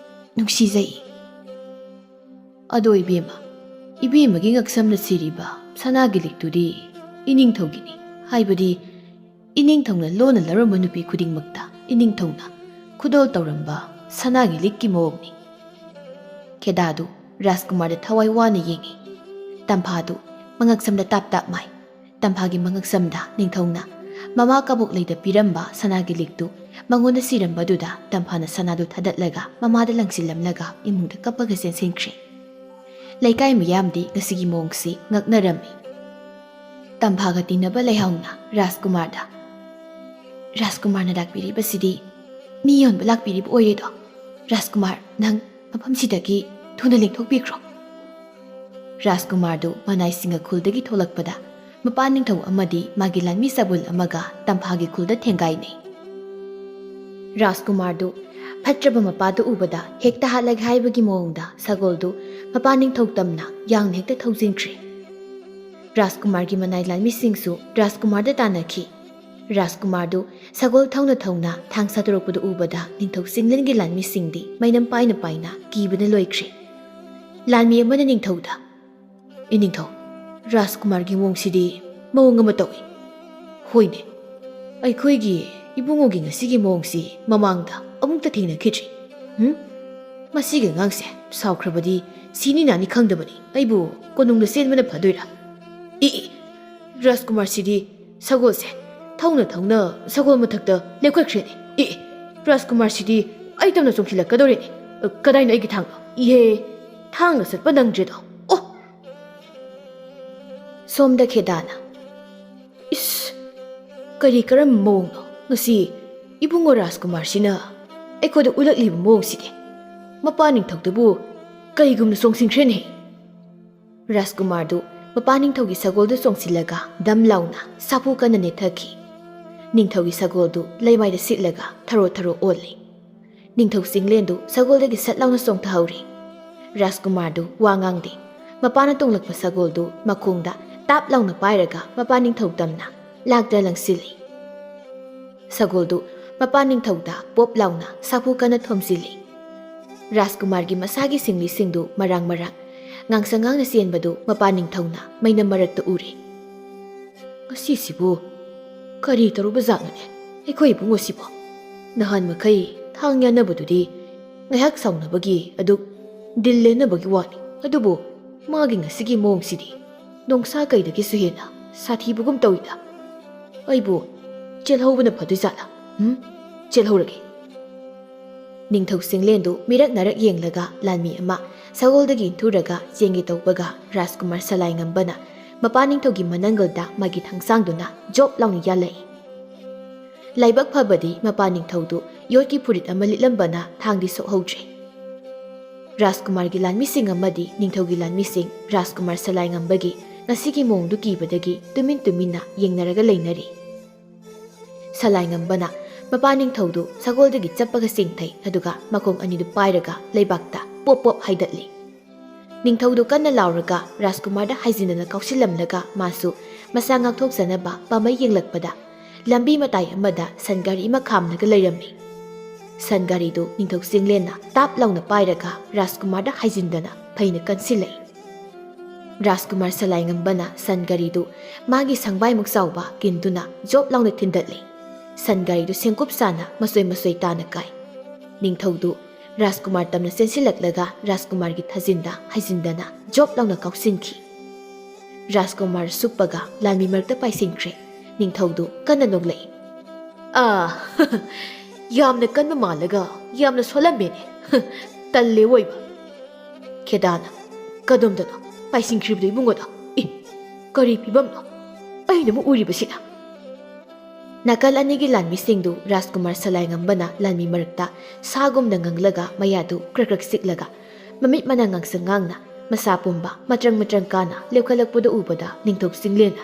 ꯅꯨꯡꯁꯤꯖꯩ꯫" "ꯑꯗꯣ ꯏꯕꯦꯝꯃ, ꯏꯕꯦꯝꯃꯒꯤ ꯉꯛꯁꯝꯗ ꯁꯤꯔꯤꯕ ꯁꯅꯥꯒꯤ ꯂꯤꯛꯇꯨꯗꯤ ꯏꯅꯤꯡꯊꯧꯒꯤꯅꯤ, ꯍꯥꯏꯕꯗꯤ ꯏꯅꯤꯡꯊꯧꯅ ꯂꯣꯟꯅ ꯂꯧꯔꯝꯕ ꯅꯨꯄꯤ ꯈꯨꯗꯤꯡꯃꯛꯇ ꯏꯅꯤꯡꯊꯧꯅ ꯈꯨꯗꯣꯜ ꯇꯧꯔꯝꯕ ꯁꯅꯥꯒꯤ ꯂꯤꯛꯀꯤ ꯃꯑꯣꯡꯅꯤ꯫" ꯈꯦꯗꯥꯗꯨ ꯔꯥꯖꯀꯨꯃꯥꯔꯗ ꯊꯋꯥꯏ ꯋꯥꯅ ꯌꯦꯡꯏ꯫ ꯇꯝꯐꯥꯗꯨ ꯃꯉꯛꯁꯝꯗ ꯇꯥꯞ ꯇꯥꯞ ꯃꯥꯏ꯫ ꯇꯝꯐꯥꯒꯤ ꯃꯉꯛꯁꯝꯗ ꯅꯤꯡꯊꯧꯅ ꯃꯃꯥ ꯀꯕꯣꯛꯂꯩꯗ ꯄꯤꯔꯝꯕ ꯁꯅꯥꯒꯤ ꯂꯤꯛꯇꯨ ꯃꯉꯣꯟꯗ ꯁꯤꯔꯝꯕꯗꯨꯗ ꯇꯝꯐꯥꯅ ꯁꯅꯥꯗꯨ ꯊꯥꯗꯠꯂꯒ ꯃꯃꯥꯗ ꯂꯪꯁꯤꯜꯂꯝꯂꯒ ꯏꯃꯨꯡꯗ ꯀꯞꯄꯒ ꯆꯦꯟꯁꯤꯟꯈ꯭ꯔꯦ꯫ ꯂꯩꯀꯥꯏ ꯃꯤꯌꯥꯝꯗꯤ ꯉꯁꯤꯒꯤ ꯃꯑꯣꯡꯁꯤ ꯉꯛꯅꯔꯝꯃꯤ꯫ ꯇꯝꯐꯥꯒ ꯇꯤꯟꯅꯕ ꯂꯩꯍꯥꯎꯅ ꯔꯥꯖꯀꯨꯃꯥꯔꯗ, "ꯔꯥꯖꯀꯨꯃꯥꯔꯅ ꯂꯥꯛꯄꯤꯔꯤꯕꯁꯤꯗꯤ ꯃꯤ ꯌꯣꯟꯕ ꯂꯥꯛꯄꯤꯔꯤꯕ ꯑꯣꯏꯔꯦꯗꯣ꯫ ꯔꯥꯖꯀꯨꯃꯥꯔ, ꯅꯪ ꯃꯐꯝꯁꯤꯗꯒꯤ ꯊꯨꯅ ꯂꯦꯡꯊꯣꯛꯄꯤꯈ꯭ꯔꯣ꯫" ꯔꯥꯖꯀꯨꯃꯥꯔꯗꯨ ꯃꯅꯥꯏꯁꯤꯡꯒ ꯈꯨꯜꯗꯒꯤ ꯊꯣꯛꯂꯛꯄꯗ ꯃꯄꯥꯟ ꯅꯤꯡꯊꯧ ꯑꯃꯗꯤ ꯃꯥꯒꯤ ꯂꯥꯟꯃꯤ ꯆꯕꯨꯜ ꯑꯃꯒ ꯇꯝꯐꯥꯒꯤ ꯈꯨꯜꯗ ꯊꯦꯡꯒꯥꯏꯅꯩ꯫ ꯔꯥꯖꯀꯨꯃꯥꯔꯗꯨ ꯐꯠꯇ꯭ꯔꯕ ꯃꯄꯥꯗꯨ ꯎꯕꯗ ꯍꯦꯛꯇ ꯍꯥꯠꯂꯒꯦ ꯍꯥꯏꯕꯒꯤ ꯃꯑꯣꯡꯗ ꯁꯒꯣꯜꯗꯨ ꯃꯄꯥꯟ ꯅꯤꯡꯊꯧ ꯇꯝꯅ ꯌꯥꯡꯅ ꯍꯦꯛꯇ ꯊꯧꯖꯤꯟꯈ꯭ꯔꯦ꯫ ꯔꯥꯖꯀꯨꯃꯥꯔꯒꯤ ꯃꯅꯥꯏ ꯂꯥꯟꯃꯤꯁꯤꯡꯁꯨ ꯔꯥꯖꯀꯨꯃꯥꯔꯗ ꯇꯥꯟꯅꯈꯤ꯫ ꯔꯥꯖꯀꯨꯃꯥꯔꯗꯨ ꯁꯒꯣꯜ ꯊꯧꯅ ꯊꯧꯅ ꯊꯥꯡ ꯁꯥꯗꯣꯔꯛꯄꯗꯨ ꯎꯕꯗ ꯅꯤꯡꯊꯧ ꯆꯤꯡꯂꯦꯟꯒꯤ ꯂꯥꯟꯃꯤꯁꯤꯡꯗꯤ ꯃꯩꯅꯝ ꯄꯥꯏꯅ ꯄꯥꯏꯅ ꯀꯤꯕꯅ ꯂꯣꯏꯈ꯭ꯔꯦ꯫ ꯂꯥꯟꯃꯤ ꯑꯃꯅ ꯅꯤꯡꯊꯧꯗ, "ꯏꯅꯤꯡꯊꯧ, ꯔꯥꯖꯀꯨꯃꯥꯔꯒꯤ ꯃꯑꯣꯡꯁꯤꯗꯤ ꯃꯑꯣꯡ ꯑꯃ ꯇꯧꯏ꯫ ꯍꯣꯏꯅꯦ, ꯑꯩꯈꯣꯏꯒꯤ ꯏꯕꯨꯡꯉꯣꯒꯤ ꯉꯁꯤꯒꯤ ꯃꯑꯣꯡꯁꯤ ꯃꯃꯥꯡꯗ ꯑꯃꯨꯛꯇ ꯊꯦꯡꯅꯈꯤꯗ꯭ꯔꯤ꯫ ꯍꯨꯝ? ꯃꯁꯤꯒꯤ ꯑꯉꯥꯡꯁꯦ ꯁꯥꯎꯈ꯭ꯔꯕꯗꯤ ꯁꯤꯅꯤ ꯅꯥꯅꯤ ꯈꯪꯗꯕꯅꯤ꯫ ꯑꯩꯕꯨ ꯀꯣꯅꯨꯡꯗ ꯆꯦꯟꯕꯅ ꯐꯗꯣꯏꯔꯥ? ꯏ, ꯏ, ꯔꯥꯖꯀꯨꯃꯥꯔꯁꯤꯗꯤ ꯁꯒꯣꯜꯁꯦ ꯊꯧꯅ ꯊꯧꯅ ꯁꯒꯣꯜ ꯃꯊꯛꯇ ꯂꯦꯞꯈꯠꯈ꯭ꯔꯦꯅꯦ꯫ ꯏ, ꯏ, ꯔꯥꯖꯀꯨꯃꯥꯔꯁꯤꯗꯤ ꯑꯩ ꯇꯝꯅ ꯆꯣꯡꯁꯤꯜꯂꯛꯀꯗꯧꯔꯦꯅꯦ꯫ ꯑ, ꯀꯗꯥꯏꯅꯣ ꯑꯩꯒꯤ ꯊꯥꯡꯗꯣ? ꯏꯍꯦ, ꯊꯥꯡꯒ ꯆꯠꯄ ꯅꯪꯗ꯭ꯔꯦꯗꯣ꯫ ꯑꯣ!" ꯁꯣꯝꯗ ꯈꯦꯗꯥꯅ, "ꯏꯁ, ꯀꯔꯤ ꯀꯔꯝꯕ ꯃꯑꯣꯡꯅꯣ ꯉꯁꯤ ꯏꯕꯨꯡꯉꯣ ꯔꯥꯖꯀꯨꯃꯥꯔꯁꯤꯅ ꯑꯩꯈꯣꯏꯗ ꯎꯠꯂꯛꯂꯤꯕ ꯃꯑꯣꯡꯁꯤꯗꯤ? ꯃꯄꯥ ꯅꯤꯡꯊꯧꯗꯨꯕꯨ ꯀꯩꯒꯨꯝꯅ ꯆꯣꯡꯁꯤꯟꯈ꯭ꯔꯦꯅꯦ!" ꯔꯥꯖꯀꯨꯃꯥꯔꯗꯨ ꯃꯄꯥ ꯅꯤꯡꯊꯧꯒꯤ ꯁꯒꯣꯜꯗ ꯆꯣꯡꯁꯤꯜꯂꯒ ꯗꯝ ꯂꯥꯎꯅ ꯁꯥꯐꯨ ꯀꯟꯅ ꯅꯦꯠꯊꯈꯤ꯫ ꯅꯤꯡꯊꯧꯒꯤ ꯁꯒꯣꯜꯗꯨ ꯂꯩꯃꯥꯏꯗ ꯁꯤꯠꯂꯒ ꯊꯔꯣ ꯊꯔꯣ ꯑꯣꯜꯂꯤ꯫ ꯅꯤꯡꯊꯧ ꯆꯤꯡꯂꯦꯟꯗꯨ ꯁꯒꯣꯜꯗꯒꯤ ꯁꯠ ꯂꯥꯎꯅ ꯆꯣꯡꯊꯍꯧꯔꯤ꯫ ꯔꯥꯖꯀꯨꯃꯥꯔꯗꯨ ꯋꯥ ꯉꯥꯡꯗꯦ꯫ ꯃꯄꯥꯅ ꯇꯣꯡꯂꯛꯄ ꯁꯒꯣꯜꯗꯨ ꯃꯈꯣꯡꯗ ꯇꯥꯞ ꯂꯥꯎꯅ ꯄꯥꯏꯔꯒ ꯃꯄꯥ ꯅꯤꯡꯊꯧ ꯇꯝꯅ ꯂꯥꯛꯇ ꯂꯪꯁꯤꯜꯂꯤ꯫ ꯁꯒꯣꯜꯗꯨ ꯃꯄꯥ ꯅꯤꯡꯊꯧꯗ ꯄꯣꯞ ꯂꯥꯎꯅ ꯁꯥꯐꯨ ꯀꯟꯅ ꯊꯣꯝꯖꯤꯜꯂꯤ꯫ ꯔꯥꯖꯀꯨꯃꯥꯔꯒꯤ ꯃꯁꯥꯒꯤ ꯁꯤꯡꯂꯤꯁꯤꯡꯗꯨ ꯃꯔꯥꯡ ꯃꯔꯥꯡ ꯉꯥꯡꯁꯪ ꯉꯥꯡꯅ ꯆꯦꯟꯕꯗꯨ ꯃꯄꯥ ꯅꯤꯡꯊꯧꯅ ꯃꯩꯅꯝ ꯃꯔꯛꯇ ꯎꯔꯦ꯫ "ꯉꯁꯤꯁꯤꯕꯨ ꯀꯔꯤ ꯇꯧꯔꯨꯕꯖꯥꯠꯅꯣꯅꯦ ꯑꯩꯈꯣꯏ ꯏꯕꯨꯡꯉꯣꯁꯤꯕꯣ? ꯅꯍꯥꯟ ꯃꯈꯩ ꯊꯥꯡ ꯌꯥꯟꯅꯕꯗꯨꯗꯤ ꯉꯥꯏꯍꯥꯛ ꯁꯥꯎꯅꯕꯒꯤ ꯑꯗꯨ ꯗꯤꯜ ꯂꯦꯟꯅꯕꯒꯤ ꯋꯥꯅꯤ, ꯑꯗꯨꯕꯨ ꯃꯥꯒꯤ ꯉꯁꯤꯒꯤ ꯃꯑꯣꯡꯁꯤꯗꯤ ꯅꯣꯡꯁꯥ ꯀꯩꯗꯒꯤꯁꯨ ꯍꯦꯟꯅ ꯁꯥꯊꯤꯕꯒꯨꯝ ꯇꯧꯏꯗ꯫ ꯑꯩꯕꯨ ꯆꯦꯜꯍꯧꯕꯅ ꯐꯗꯣꯏꯖꯥꯠꯂꯥ? ꯎꯝ, ꯆꯦꯜꯍꯧꯔꯒꯦ꯫" ꯅꯤꯡꯊꯧ ꯆꯤꯡꯂꯦꯟꯗꯨ ꯃꯤꯔꯛ ꯅꯥꯔꯛ ꯌꯦꯡꯂꯒ ꯂꯥꯟꯃꯤ ꯑꯃ ꯁꯒꯣꯜꯗꯒꯤ ꯏꯟꯊꯨꯔꯒ ꯆꯦꯟꯒꯦ ꯇꯧꯕꯒ ꯔꯥꯖꯀꯨꯃꯥꯔ ꯁꯂꯥꯏꯉꯝꯕꯅ ꯃꯄꯥ ꯅꯤꯡꯊꯧꯒꯤ ꯃꯅꯪꯒꯜꯗ ꯃꯥꯒꯤ ꯊꯥꯡꯁꯥꯡꯗꯨꯅ ꯖꯣꯞ ꯂꯥꯎꯅ ꯌꯥꯜꯂꯛꯏ꯫ ꯂꯥꯏꯕꯛ ꯐꯕꯗꯤ ꯃꯄꯥ ꯅꯤꯡꯊꯧꯗꯨ ꯌꯣꯠꯀꯤ ꯐꯨꯔꯤꯠ ꯑꯃ ꯂꯤꯠꯂꯝꯕꯅ ꯊꯥꯡꯗꯤ ꯁꯣꯛꯍꯧꯗ꯭ꯔꯦ꯫ ꯔꯥꯖꯀꯨꯃꯥꯔꯒꯤ ꯂꯥꯟꯃꯤꯁꯤꯡ ꯑꯃꯗꯤ ꯅꯤꯡꯊꯧꯒꯤ ꯂꯥꯟꯃꯤꯁꯤꯡ ꯔꯥꯖꯀꯨꯃꯥꯔ ꯁꯂꯥꯏꯉꯝꯕꯒꯤ ꯉꯁꯤꯒꯤ ꯃꯑꯣꯡꯗꯨ ꯀꯤꯕꯗꯒꯤ ꯇꯨꯃꯤꯟ ꯇꯨꯃꯤꯟꯅ ꯌꯦꯡꯅꯔꯒ ꯂꯩꯅꯔꯤ꯫ ꯁꯂꯥꯏꯉꯝꯕꯅ ꯃꯄꯥ ꯅꯤꯡꯊꯧꯗꯨ ꯁꯒꯣꯜꯗꯒꯤ ꯆꯞꯄꯒ ꯆꯤꯡꯊꯩ, ꯑꯗꯨꯒ ꯃꯈꯣꯡ ꯑꯅꯤꯗꯨ ꯄꯥꯏꯔꯒ ꯂꯩꯕꯥꯛꯇ ꯄꯣꯞ ꯄꯣꯞ ꯍꯥꯏꯗꯠꯂꯤ꯫ ꯅꯤꯡꯊꯧꯗꯨ ꯀꯟꯅ ꯂꯥꯎꯔꯒ ꯔꯥꯖꯀꯨꯃꯥꯔꯗ ꯍꯥꯏꯖꯤꯟꯗꯅ ꯀꯥꯎꯁꯤꯜꯂꯝꯂꯒ ꯃꯥꯁꯨ ꯃꯁꯥ ꯉꯥꯛꯊꯣꯛꯆꯅꯕ ꯄꯥꯝꯕꯩ ꯌꯦꯡꯂꯛꯄꯗ ꯂꯝꯕꯤ ꯃꯇꯥꯏ ꯑꯃꯗ ꯁꯟ ꯒꯥꯔꯤ ꯑꯃ ꯈꯥꯝꯂꯒ ꯂꯩꯔꯝꯃꯤ꯫ ꯁꯟ ꯒꯥꯔꯤꯗꯨ ꯅꯤꯡꯊꯧ ꯆꯤꯡꯂꯦꯟꯅ ꯇꯥꯞ ꯂꯥꯎꯅ ꯄꯥꯏꯔꯒ ꯔꯥꯖꯀꯨꯃꯥꯔꯗ ꯍꯥꯏꯖꯤꯟꯗꯅ ꯐꯩꯅ ꯀꯟꯁꯤꯜꯂꯛꯏ꯫ ꯔꯥꯖꯀꯨꯃꯥꯔ ꯁꯂꯥꯏꯉꯝꯕꯅ ꯁꯟ ꯒꯥꯔꯤꯗꯨ ꯃꯥꯒꯤ ꯁꯪꯕꯥꯏꯃꯨꯛ ꯆꯥꯎꯕ ꯀꯤꯟꯗꯨꯅ ꯖꯣꯞ ꯂꯥꯎꯅ ꯊꯤꯟꯗꯠꯂꯤ꯫ ꯁꯟ ꯒꯥꯔꯤꯗꯨ ꯁꯦꯡꯀꯨꯞ ꯆꯥꯅ ꯃꯁꯣꯏ ꯃꯁꯣꯏ ꯇꯥꯅ ꯀꯥꯏ꯫ ꯅꯤꯡꯊꯧꯗꯨ ꯔꯥꯖꯀꯨꯃꯥꯔ ꯇꯝꯅ ꯆꯦꯟꯁꯤꯜꯂꯛꯂꯒ ꯔꯥꯖꯀꯨꯃꯥꯔꯒꯤ ꯊꯥꯖꯤꯟꯗ ꯍꯥꯏꯖꯤꯟꯗꯅ ꯖꯣꯞ ꯂꯥꯎꯅ ꯀꯥꯎꯁꯤꯟꯈꯤ꯫ ꯔꯥꯖꯀꯨꯃꯥꯔ ꯁꯨꯞꯄꯒ ꯂꯥꯟꯃꯤ ꯃꯔꯛꯇ ꯄꯥꯏꯁꯤꯟꯈ꯭ꯔꯦ꯫ ꯅꯤꯡꯊꯧꯗꯨ ꯀꯟꯅ ꯅꯣꯛꯂꯛꯏ꯫ "ꯑꯥ, ꯌꯥꯝꯅ ꯀꯟꯕ ꯃꯥꯜꯂꯒ ꯌꯥꯝꯅ ꯁꯣꯜꯂꯝꯃꯦꯅꯦ꯫ ꯇꯜꯂꯦ ꯑꯣꯏꯕ꯫ ꯈꯦꯗꯥꯅ ꯀꯗꯣꯝꯗꯅꯣ ꯄꯥꯏꯁꯤꯟꯈ꯭ꯔꯤꯕꯗꯨ ꯏꯕꯨꯡꯉꯣꯗꯣ? ꯏ, ꯀꯔꯤ ꯐꯤꯕꯝꯅꯣ ꯑꯩꯅ ꯑꯃꯨꯛ ꯎꯔꯤꯕꯁꯤꯅ?" ꯅꯥꯀꯜ ꯑꯅꯤꯒꯤ ꯂꯥꯟꯃꯤꯁꯤꯡꯗꯨ ꯔꯥꯖꯀꯨꯃꯥꯔ ꯁꯂꯥꯏꯉꯝꯕꯅ ꯂꯥꯟꯃꯤ ꯃꯔꯛꯇ ꯁꯥꯒꯨꯝꯅ ꯉꯪꯂꯒ ꯃꯌꯥꯗꯨ ꯀ꯭ꯔꯛ ꯀ꯭ꯔꯛ ꯆꯤꯛꯂꯒ ꯃꯃꯤꯠ ꯃꯅꯥ ꯉꯥꯡꯁꯪ ꯉꯥꯡꯅ ꯃꯁꯥ ꯄꯨꯝꯕ ꯃꯇ꯭ꯔꯪ ꯃꯇ꯭ꯔꯪ ꯀꯥꯅ ꯂꯦꯞꯈꯠꯂꯛꯄꯗꯨ ꯎꯕꯗ ꯅꯤꯡꯊꯧ ꯆꯤꯡꯂꯦꯟꯅ,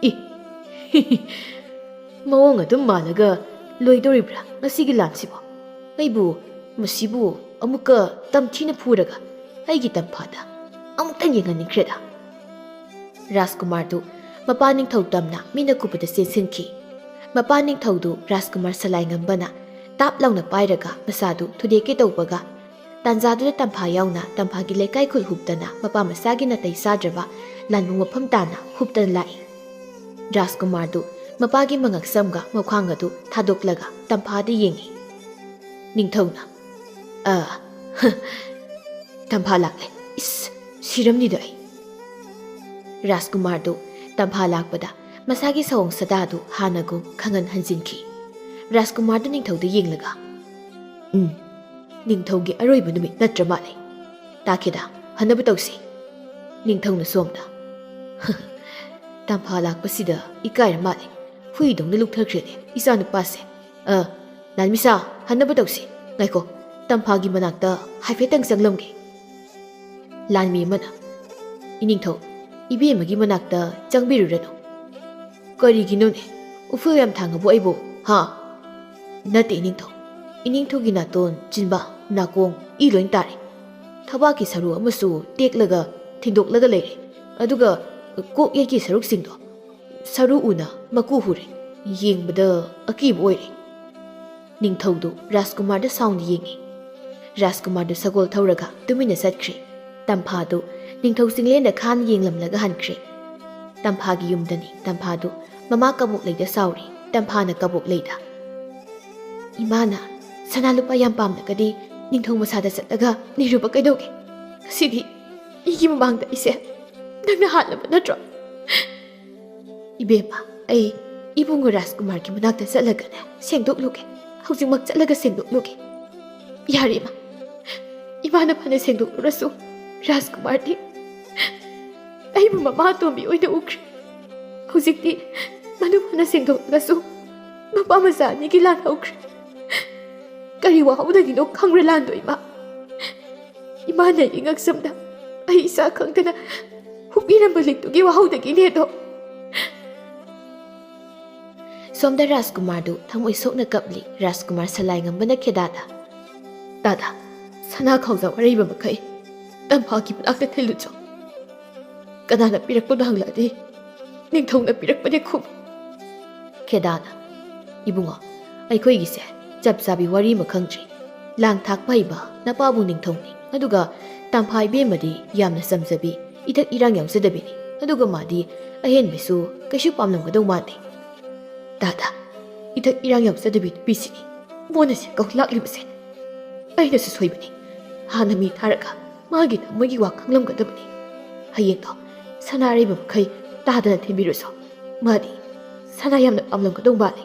"ꯏ, ꯃꯑꯣꯡ ꯑꯗꯨꯝ ꯃꯥꯜꯂꯒ ꯂꯣꯏꯗꯧꯔꯤꯕ꯭ꯔꯥ ꯉꯁꯤꯒꯤ ꯂꯥꯟꯁꯤꯕꯣ? ꯑꯩꯕꯨ ꯃꯁꯤꯕꯨ ꯑꯃꯨꯛꯀ ꯇꯝꯊꯤꯅ ꯐꯨꯔꯒ ꯑꯩꯒꯤ ꯇꯝꯐꯥꯗ ꯑꯃꯨꯛꯇꯪ ꯌꯦꯡꯍꯟꯅꯤꯡꯈ꯭ꯔꯦꯗ"꯫ ꯔꯥꯖꯀꯨꯃꯥꯔꯗꯨ ꯃꯄꯥ ꯅꯤꯡꯊꯧ ꯇꯝꯅ ꯃꯤꯅ ꯀꯨꯞꯄꯗ ꯆꯦꯟꯁꯤꯟꯈꯤ꯫ ꯃꯄꯥ ꯅꯤꯡꯊꯧꯗꯨ ꯔꯥꯖꯀꯨꯃꯥꯔ ꯁꯂꯥꯏꯉꯝꯕꯅ ꯇꯥꯞ ꯂꯥꯎꯅ ꯄꯥꯏꯔꯒ ꯃꯁꯥꯗꯨ ꯊꯨꯗꯦꯛꯀꯦ ꯇꯧꯕꯒ, ꯇꯥꯟꯖꯥꯗꯨꯗ ꯇꯝꯐꯥ ꯌꯥꯎꯅ ꯇꯝꯐꯥꯒꯤ ꯂꯩꯀꯥꯏ ꯈꯨꯜ ꯍꯨꯞꯇꯅ ꯃꯄꯥ ꯃꯆꯥꯒꯤ ꯅꯥꯇꯩ ꯆꯥꯗ꯭ꯔꯕ ꯂꯥꯟꯕꯨ ꯃꯐꯝ ꯇꯥꯅ ꯍꯨꯞꯇꯅ ꯂꯥꯛꯏ꯫ ꯔꯥꯖꯀꯨꯃꯥꯔꯗꯨ ꯃꯄꯥꯒꯤ ꯃꯉꯛꯁꯝꯒ ꯃꯈ꯭ꯋꯥꯡ ꯑꯗꯨ ꯊꯥꯗꯣꯛꯂꯒ ꯇꯝꯐꯥꯗ ꯌꯦꯡꯏ꯫ ꯅꯤꯡꯊꯧꯅ, "ꯑ, ꯍ, ꯇꯝꯐꯥ ꯂꯥꯛꯂꯦ꯫ ꯏꯁ, ꯁꯤꯔꯝꯅꯤꯗ ꯑꯩ"꯫ ꯔꯥꯖꯀꯨꯃꯥꯔꯗꯨ ꯇꯝꯐꯥ ꯂꯥꯛꯄꯗ ꯃꯁꯥꯒꯤ ꯁꯑꯣꯡ ꯁꯥꯗꯥꯗꯨ ꯍꯥꯟꯅꯒꯨꯝ ꯈꯪꯍꯟ ꯍꯟꯖꯤꯟꯈꯤ꯫ ꯔꯥꯖꯀꯨꯃꯥꯔꯗꯨ ꯅꯤꯡꯊꯧꯗ ꯌꯦꯡꯂꯒ, "ꯎꯝ, ꯅꯤꯡꯊꯧꯒꯤ ꯑꯔꯣꯏꯕ ꯅꯨꯃꯤꯠ ꯅꯠꯇ꯭ꯔ ꯃꯥꯜꯂꯦ꯫ ꯇꯥꯈꯦꯗꯥ, ꯍꯟꯅꯕ ꯇꯧꯁꯤ"꯫ ꯅꯤꯡꯊꯧꯅ ꯁꯣꯝꯗ, "ꯍ, ꯇꯝꯐꯥ ꯂꯥꯛꯄꯁꯤꯗ ꯏꯀꯥꯏꯔ ꯃꯥꯜꯂꯦ꯫ ꯍꯨꯏꯗꯧꯅ ꯂꯨꯞꯊꯈ꯭ꯔꯦꯅꯦ ꯏꯆꯥꯅꯨꯄꯥꯁꯦ꯫ ꯑ, ꯂꯥꯟꯃꯤꯁꯥ, ꯍꯟꯅꯕ ꯇꯧꯁꯤ꯫ ꯉꯥꯏꯈꯣ, ꯇꯝꯐꯥꯒꯤ ꯃꯅꯥꯛꯇ ꯍꯥꯏꯐꯦꯠꯇꯪ ꯆꯪꯂꯝꯒꯦ"꯫ ꯂꯥꯟꯃꯤ ꯑꯃꯅ, "ꯏꯅꯤꯡꯊꯧ, ꯏꯕꯦꯝꯃꯒꯤ ꯃꯅꯥꯛꯇ ꯆꯪꯕꯤꯔꯨꯔꯅꯨ"꯫ "ꯀꯔꯤꯒꯤꯅꯣꯅꯦ? ꯎꯐꯨꯜ ꯌꯥꯝ ꯊꯥꯡꯉꯕꯣ ꯑꯩꯕꯨ, ꯍꯥ?" "ꯅꯠꯇꯦ ꯏꯅꯤꯡꯊꯧ꯫ ꯏꯅꯤꯡꯊꯧꯒꯤ ꯅꯥꯇꯣꯟ, ꯆꯤꯟꯕꯥ, ꯅꯥꯀꯣꯡ ꯏ ꯂꯣꯏ ꯇꯥꯔꯦ꯫ ꯊꯕꯥꯛꯀꯤ ꯁꯔꯨ ꯑꯃꯁꯨ ꯇꯦꯛꯂꯒ ꯊꯤꯟꯗꯣꯛꯂꯒ ꯂꯩꯔꯦ꯫ ꯑꯗꯨꯒ ꯀꯣꯛ ꯌꯩꯒꯤ ꯁꯔꯨꯛꯁꯤꯡꯗꯣ ꯁꯔꯨ ꯎꯅ ꯃꯀꯨ ꯍꯨꯔꯦ꯫ ꯌꯦꯡꯕꯗ ꯑꯀꯤꯕ ꯑꯣꯏꯔꯦ"꯫ ꯅꯤꯡꯊꯧꯗꯨ ꯔꯥꯖꯀꯨꯃꯥꯔꯗ ꯁꯥꯎꯅ ꯌꯦꯡꯏ꯫ ꯔꯥꯖꯀꯨꯃꯥꯔꯗꯨ ꯁꯒꯣꯜ ꯊꯧꯔꯒ ꯇꯨꯃꯤꯟꯅ ꯆꯠꯈ꯭ꯔꯦ꯫ ꯇꯝꯐꯥꯗꯨ ꯅꯤꯡꯊꯧ ꯆꯤꯡꯂꯦꯟꯗ ꯈꯥꯟ ꯌꯦꯡꯂꯝꯂꯒ ꯍꯟꯈ꯭ꯔꯦ꯫ ꯇꯝꯐꯥꯒꯤ ꯌꯨꯝꯗꯅꯤ ꯇꯝꯐꯥꯗꯨ ꯃꯃꯥ ꯀꯕꯣꯛꯂꯩꯗ ꯁꯥꯎꯔꯤ꯫ ꯇꯝꯐꯥꯅ ꯀꯕꯣꯛꯂꯩꯗ, "ꯏꯃꯥꯅ ꯁꯅꯥ ꯂꯨꯄꯥ ꯌꯥꯝ ꯄꯥꯝꯂꯒꯗꯤ ꯅꯤꯡꯊꯧ ꯃꯁꯥꯗ ꯆꯠꯂꯒ ꯅꯤꯔꯨꯕ ꯀꯩꯗꯧꯒꯦ? ꯉꯁꯤꯗꯤ ꯃꯤꯒꯤ ꯃꯃꯥꯡꯗ ꯑꯩꯁꯦ ꯅꯪꯅ ꯍꯥꯠꯂꯕ ꯅꯠꯇ꯭ꯔꯣ?" "ꯏꯕꯦꯝꯃ, ꯑꯩ ꯏꯕꯨꯡꯉꯣ ꯔꯥꯖꯀꯨꯃꯥꯔꯒꯤ ꯃꯅꯥꯛꯇ ꯆꯠꯂꯒꯅꯦ ꯁꯦꯡꯗꯣꯛꯂꯨꯒꯦ꯫ ꯍꯧꯖꯤꯛꯃꯛ ꯆꯠꯂꯒ ꯁꯦꯡꯗꯣꯛꯂꯨꯒꯦ꯫" "ꯌꯥꯔꯦ ꯏꯃꯥ, ꯏꯃꯥꯅ ꯐꯅ ꯁꯦꯡꯗꯣꯛꯂꯨꯔꯁꯨ ꯔꯥꯖꯀꯨꯃꯥꯔꯗꯤ ꯑꯩꯕꯨ ꯃꯃꯥ ꯑꯇꯣꯝꯕꯤ ꯑꯣꯏꯅ ꯎꯈ꯭ꯔꯦ꯫ ꯍꯧꯖꯤꯛꯇꯤ ꯃꯗꯨ ꯐꯅ ꯁꯦꯡꯗꯣꯛꯂꯒꯁꯨ ꯃꯄꯥ ꯃꯆꯥ ꯑꯅꯤꯒꯤ ꯂꯥꯟ ꯍꯧꯈ꯭ꯔꯦ꯫ ꯀꯔꯤ ꯋꯥꯍꯧꯗꯒꯤꯅꯣ ꯈꯪꯕ꯭ꯔꯥ ꯂꯥꯟꯗꯣ ꯏꯃꯥ? ꯏꯃꯥꯅ ꯑꯩꯒꯤ ꯉꯛꯁꯝꯗ ꯑꯩ ꯏꯆꯥ ꯈꯪꯗꯅ ꯍꯨꯛꯄꯤꯔꯝꯕ ꯂꯤꯛꯇꯨꯒꯤ ꯋꯥꯍꯧꯗꯒꯤꯅꯦ ꯑꯗꯣ꯫" ꯁꯣꯝꯗ ꯔꯥꯖꯀꯨꯃꯥꯔꯗꯨ ꯊꯃꯣꯏ ꯁꯣꯛꯅ ꯀꯞꯂꯤ꯫ ꯔꯥꯖꯀꯨꯃꯥꯔ ꯁꯂꯥꯏ ꯉꯝꯕꯅ ꯈꯦꯗꯥꯗ, "ꯇꯥꯗ, ꯁꯅꯥ ꯈꯥꯎꯖꯥꯎ ꯑꯔꯩꯕ ꯃꯈꯩ ꯇꯝꯐꯥꯒꯤ ꯃꯅꯥꯛꯇ ꯊꯤꯜꯂꯨꯆꯣ꯫ ꯀꯅꯥꯅ ꯄꯤꯔꯛꯄꯅꯣ ꯍꯪꯂꯛꯑꯗꯤ ꯅꯤꯡꯊꯧꯅ ꯄꯤꯔꯛꯄꯅꯦ ꯈꯨꯝ꯫" ꯈꯦꯗꯥꯅ, "ꯏꯕꯨꯡꯉꯣ, ꯑꯩꯈꯣꯏꯒꯤꯁꯦ ꯆꯞ ꯆꯥꯕꯤ ꯋꯥꯔꯤ ꯑꯃ ꯈꯪꯗ꯭ꯔꯤ꯫ ꯂꯥꯡ ꯊꯥꯛꯄ ꯍꯩꯕ ꯅꯄꯥꯕꯨ ꯅꯤꯡꯊꯧꯅꯤ, ꯑꯗꯨꯒ ꯇꯝꯐꯥ ꯏꯕꯦꯝꯃꯗꯤ ꯌꯥꯝꯅ ꯆꯝꯖꯕꯤ, ꯏꯊꯛ ꯏꯔꯥꯡ ꯌꯥꯎꯖꯗꯕꯤꯅꯤ, ꯑꯗꯨꯒ ꯃꯥꯗꯤ ꯑꯍꯦꯟꯕꯁꯨ ꯀꯩꯁꯨ ꯄꯥꯝꯂꯝꯒꯗꯧ ꯃꯥꯟꯗꯦ꯫" "ꯇꯥꯗ, ꯏꯊꯛ ꯏꯔꯥꯡ ꯌꯥꯎꯖꯗꯕꯤ ꯅꯨꯄꯤꯁꯤꯅꯤ ꯃꯣꯟꯅ ꯁꯦ ꯀꯧ ꯂꯥꯛꯂꯤꯕꯁꯦ꯫ ꯑꯩꯅꯁꯨ ꯁꯣꯏꯕꯅꯤ꯫ ꯍꯥꯟꯅ ꯃꯤ ꯊꯥꯔꯒ ꯃꯥꯒꯤ ꯊꯃꯣꯏꯒꯤ ꯋꯥ ꯈꯪꯂꯝꯒꯗꯕꯅꯤ꯫ ꯍꯌꯦꯡꯗꯣ ꯁꯅꯥ ꯑꯔꯩꯕ ꯃꯈꯩ ꯇꯥꯗꯅ ꯊꯤꯟꯕꯤꯔꯨꯁꯣ꯫ ꯃꯥꯗꯤ ꯁꯅꯥ ꯌꯥꯝꯅ ꯄꯥꯝꯂꯝꯒꯗꯧ ꯃꯥꯜꯂꯤ꯫"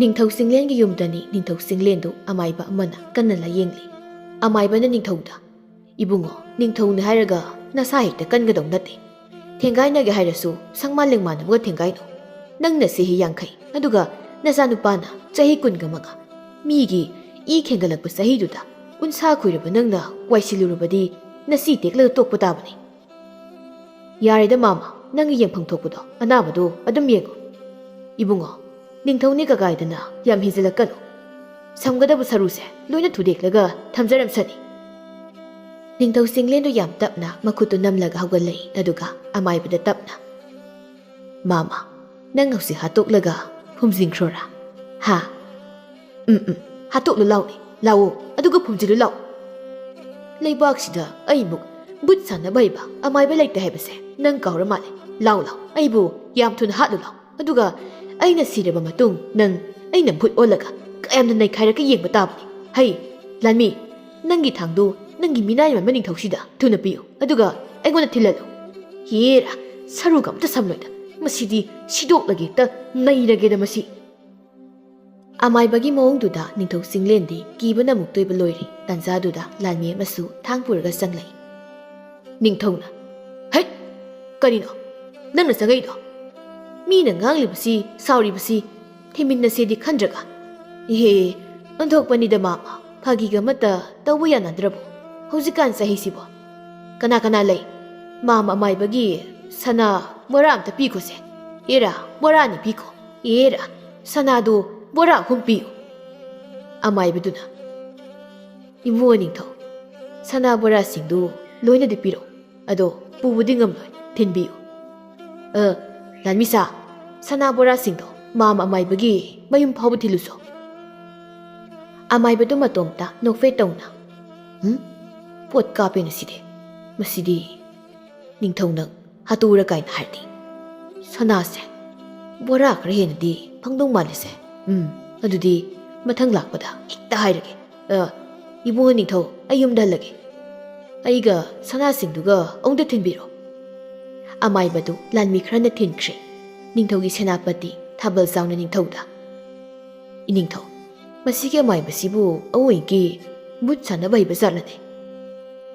ꯅꯤꯡꯊꯧ ꯆꯤꯡꯂꯦꯟꯒꯤ ꯌꯨꯝꯗꯅꯤ꯫ ꯅꯤꯡꯊꯧ ꯆꯤꯡꯂꯦꯟꯗꯨ ꯑꯃꯥꯏꯕ ꯑꯃꯅ ꯀꯟꯅ ꯂꯥꯌꯦꯡꯂꯤ꯫ ꯑꯃꯥꯏꯕꯅ ꯅꯤꯡꯊꯧꯗ, "ꯏꯕꯨꯡꯉꯣ, ꯅꯤꯡꯊꯧꯅꯤ ꯍꯥꯏꯔꯒ ꯅꯁꯥ ꯍꯦꯛꯇ ꯀꯟꯒꯗꯧ ꯅꯠꯇꯦ꯫ ꯊꯦꯡꯒꯥꯏꯅꯒꯦ ꯍꯥꯏꯔꯁꯨ ꯁꯪꯃꯥꯟ ꯂꯦꯡꯃꯥꯟ ꯑꯃꯒ ꯊꯦꯡꯒꯥꯏꯅꯧ꯫ ꯅꯪꯅ ꯆꯍꯤ ꯌꯥꯡꯈꯩ, ꯑꯗꯨꯒ ꯅꯆꯥꯅꯨꯄꯥꯅ ꯆꯍꯤ ꯀꯨꯟꯒ ꯃꯉꯥ꯫ ꯃꯤꯒꯤ ꯏ ꯈꯦꯡꯒꯠꯂꯛꯄ ꯆꯍꯤꯗꯨꯗ ꯎꯟꯁꯥ ꯈꯨꯏꯔꯕ ꯅꯪꯅ ꯋꯥꯏꯁꯤꯜꯂꯨꯔꯕꯗꯤ ꯅꯆꯤ ꯇꯦꯛꯂꯒ ꯇꯣꯛꯄ ꯇꯥꯕꯅꯤ꯫" "ꯌꯥꯔꯦꯗ ꯃꯥꯃ, ꯅꯪꯒꯤ ꯌꯦꯡꯐꯝ ꯊꯣꯛꯄꯗꯣ ꯑꯅꯥꯕꯗꯣ ꯑꯗꯨꯝ ꯌꯦꯡꯉꯨ꯫ ꯏꯕꯨꯡꯉꯣ, ꯅꯤꯡꯊꯧꯅꯤ ꯀꯀꯥꯏꯗꯅ ꯌꯥꯝ ꯍꯦꯟꯖꯤꯜꯂꯛꯀꯅꯨ꯫ ꯁꯝꯒꯗꯕ ꯁꯔꯨꯁꯦ ꯂꯣꯏꯅ ꯊꯨꯗꯦꯛꯂꯒ ꯊꯝꯖꯔꯝꯁꯅꯤ꯫" ꯅꯤꯡꯊꯧ ꯆꯤꯡꯂꯦꯟꯗꯨ ꯌꯥꯝ ꯇꯞꯅ ꯃꯈꯨꯠꯇꯨ ꯅꯝꯂꯒ ꯍꯧꯒꯠꯂꯛꯏ, ꯑꯗꯨꯒ ꯑꯃꯥꯏꯕꯗ ꯇꯞꯅ, "ꯃꯥꯃ, ꯅꯪ ꯍꯧꯖꯤꯛ ꯍꯥꯠꯇꯣꯛꯂꯒ ꯐꯨꯝꯖꯤꯟꯈ꯭ꯔꯣꯔꯥ? ꯍꯥ? ꯎꯝ, ꯎꯝ, ꯍꯥꯠꯇꯣꯛꯂꯨ ꯂꯥꯎꯅꯦ꯫ ꯂꯥꯛꯑꯣ, ꯑꯗꯨꯒ ꯐꯨꯝꯖꯤꯜꯂꯨ ꯂꯥꯛꯑꯣ꯫ ꯂꯩꯕꯥꯛꯁꯤꯗ ꯑꯩꯃꯨꯛ ꯕꯨꯠ ꯁꯥꯟꯅꯕ ꯍꯩꯕ ꯑꯃꯥꯏꯕ ꯂꯩꯇꯦ ꯍꯥꯏꯕꯁꯦ ꯅꯪ ꯀꯥꯎꯔ ꯃꯥꯜꯂꯦ꯫ ꯂꯥꯎ ꯂꯥꯎ, ꯑꯩꯕꯨ ꯌꯥꯝ ꯊꯨꯅ ꯍꯥꯠꯂꯨ ꯂꯥꯎ꯫ ꯑꯗꯨꯒ ꯑꯩꯅ ꯁꯤꯔꯕ ꯃꯇꯨꯡ ꯅꯪ ꯑꯩꯅ ꯕꯨꯠ ꯑꯣꯜꯂꯒ ꯀꯌꯥꯝꯅ ꯅꯩꯈꯥꯏꯔꯛꯀ ꯌꯦꯡꯕ ꯇꯥꯕꯅꯤ꯫ ꯍꯩ, ꯂꯥꯟꯃꯤ, ꯅꯪꯒꯤ ꯊꯥꯡꯗꯨ ꯅꯪꯒꯤ ꯃꯤꯅꯥꯏ ꯃꯥꯟꯕ ꯅꯤꯡꯊꯧꯁꯤꯗ ꯊꯨꯅ ꯄꯤꯌꯨ, ꯑꯗꯨꯒ ꯑꯩꯉꯣꯟꯗ ꯊꯤꯜꯍꯜꯂꯨ꯫ ꯍꯦꯔꯥ, ꯁꯔꯨꯒ ꯑꯝꯇ ꯁꯝꯂꯣꯏꯗ꯫ ꯃꯁꯤꯗꯤ ꯁꯤꯗꯣꯛꯂꯒꯦ, ꯍꯦꯛꯇ ꯅꯩꯔꯒꯦꯗ ꯃꯁꯤ꯫ ꯑꯃꯥꯏꯕꯒꯤ ꯃꯑꯣꯡꯗꯨꯗ ꯅꯤꯡꯊꯧ ꯆꯤꯡꯂꯦꯟꯗꯤ ꯀꯤꯕꯅ ꯃꯨꯛꯇꯣꯏꯕ ꯂꯣꯏꯔꯦ꯫ ꯇꯥꯟꯖꯥꯗꯨꯗ ꯂꯥꯟꯃꯤ ꯑꯃꯁꯨ ꯊꯥꯡ ꯄꯨꯔꯒ ꯆꯪꯂꯛꯏ꯫ ꯅꯤꯡꯊꯧꯅ, "ꯍꯩꯠ! ꯀꯔꯤꯅꯣ ꯅꯪꯅ ꯆꯪꯉꯛꯏꯗꯣ? ꯃꯤꯅ ꯉꯥꯡꯂꯤꯕꯁꯤ, ꯁꯥꯎꯔꯤꯕꯁꯤ ꯊꯤꯃꯤꯟꯅꯁꯦꯗꯤ ꯈꯟꯗ꯭ꯔꯒ?" "ꯏꯍꯦ, ꯑꯣꯟꯊꯣꯛꯄꯅꯤꯗ ꯃꯥꯃ, ꯐꯥꯒꯤꯒ ꯑꯃꯠꯇ ꯇꯧꯕ ꯌꯥꯅꯗ꯭ꯔꯕꯣ ꯍꯧꯖꯤꯛꯀꯥꯟ ꯆꯍꯤꯁꯤꯕꯣ? ꯀꯅꯥ ꯀꯅꯥ ꯂꯩ? ꯃꯥꯃ ꯑꯃꯥꯏꯕꯒꯤ ꯁꯅꯥ ꯕꯣꯔꯥ ꯑꯝꯇ ꯄꯤꯈꯣꯁꯦ꯫ ꯑꯦꯔꯥ, ꯕꯣꯔꯥ ꯑꯅꯤ ꯄꯤꯈꯣ꯫ ꯑꯦꯔꯥ, ꯁꯅꯥꯗꯨ ꯕꯣꯔꯥ ꯑꯍꯨꯝ ꯄꯤꯌꯨ꯫" ꯑꯃꯥꯏꯕꯗꯨꯅ, "ꯏꯕꯨꯡꯉꯣ ꯅꯤꯡꯊꯧ, ꯁꯅꯥ ꯕꯣꯔꯥꯁꯤꯡꯗꯨ ꯂꯣꯏꯅꯗꯤ ꯄꯤꯔꯛꯎ, ꯑꯗꯣ ꯄꯨꯕꯗꯤ ꯉꯝꯂꯣꯏ, ꯊꯤꯟꯕꯤꯌꯨ꯫ ꯑ, ꯂꯥꯟꯃꯤꯁꯥ, ꯁꯅꯥ ꯕꯣꯔꯥꯁꯤꯡꯗꯣ ꯃꯥꯃ ꯑꯃꯥꯏꯕꯒꯤ ꯃꯌꯨꯝ ꯐꯥꯎꯕ ꯊꯤꯜꯂꯨꯁꯣ꯫" ꯑꯃꯥꯏꯕꯗꯨ ꯃꯇꯣꯝꯇ ꯅꯣꯛꯐꯦꯠ ꯇꯧꯅ, "ꯍꯨꯝ? ꯄꯣꯠ ꯀꯥꯞꯄꯦꯅ ꯁꯤꯗꯤ꯫ ꯃꯁꯤꯗꯤ ꯅꯤꯡꯊꯧ ꯅꯪ ꯍꯥꯠꯇꯣꯛꯎꯔ ꯀꯥꯏꯅ ꯍꯥꯏꯔꯗꯤ꯫ ꯁꯅꯥꯁꯦ ꯕꯣꯔꯥ ꯈꯔ ꯍꯦꯟꯅꯗꯤ ꯐꯪꯗꯧ ꯃꯥꯜꯂꯤꯁꯦ꯫ ꯎꯝ, ꯑꯗꯨꯗꯤ ꯃꯊꯪ ꯂꯥꯛꯄꯗ ꯍꯦꯛꯇ ꯍꯥꯏꯔꯒꯦ꯫ ꯑ, ꯏꯕꯨꯡꯉꯣ ꯅꯤꯡꯊꯧ, ꯑꯩ ꯌꯨꯝꯗ ꯍꯜꯂꯒꯦ꯫ ꯑꯩꯒ ꯁꯅꯥꯁꯤꯡꯗꯨꯒ ꯑꯃꯨꯛꯇ ꯊꯤꯟꯕꯤꯔꯣ꯫" ꯑꯃꯥꯏꯕꯗꯨ ꯂꯥꯟꯃꯤ ꯈꯔꯅ ꯊꯤꯟꯈ꯭ꯔꯦ ꯅꯤꯡꯊꯧꯒꯤ ꯁꯦꯅꯥꯄꯇꯤ ꯊꯥꯕꯜ ꯆꯥꯎꯅ ꯅꯤꯡꯊꯧꯗ꯫ "ꯏꯅꯤꯡꯊꯧ, ꯃꯁꯤꯒꯤ ꯑꯃꯥꯏꯕꯁꯤꯕꯨ ꯑꯋꯣꯏꯒꯤ ꯕꯨꯠ ꯁꯥꯟꯅꯕ ꯍꯩꯕ ꯖꯥꯠꯂꯅꯦ?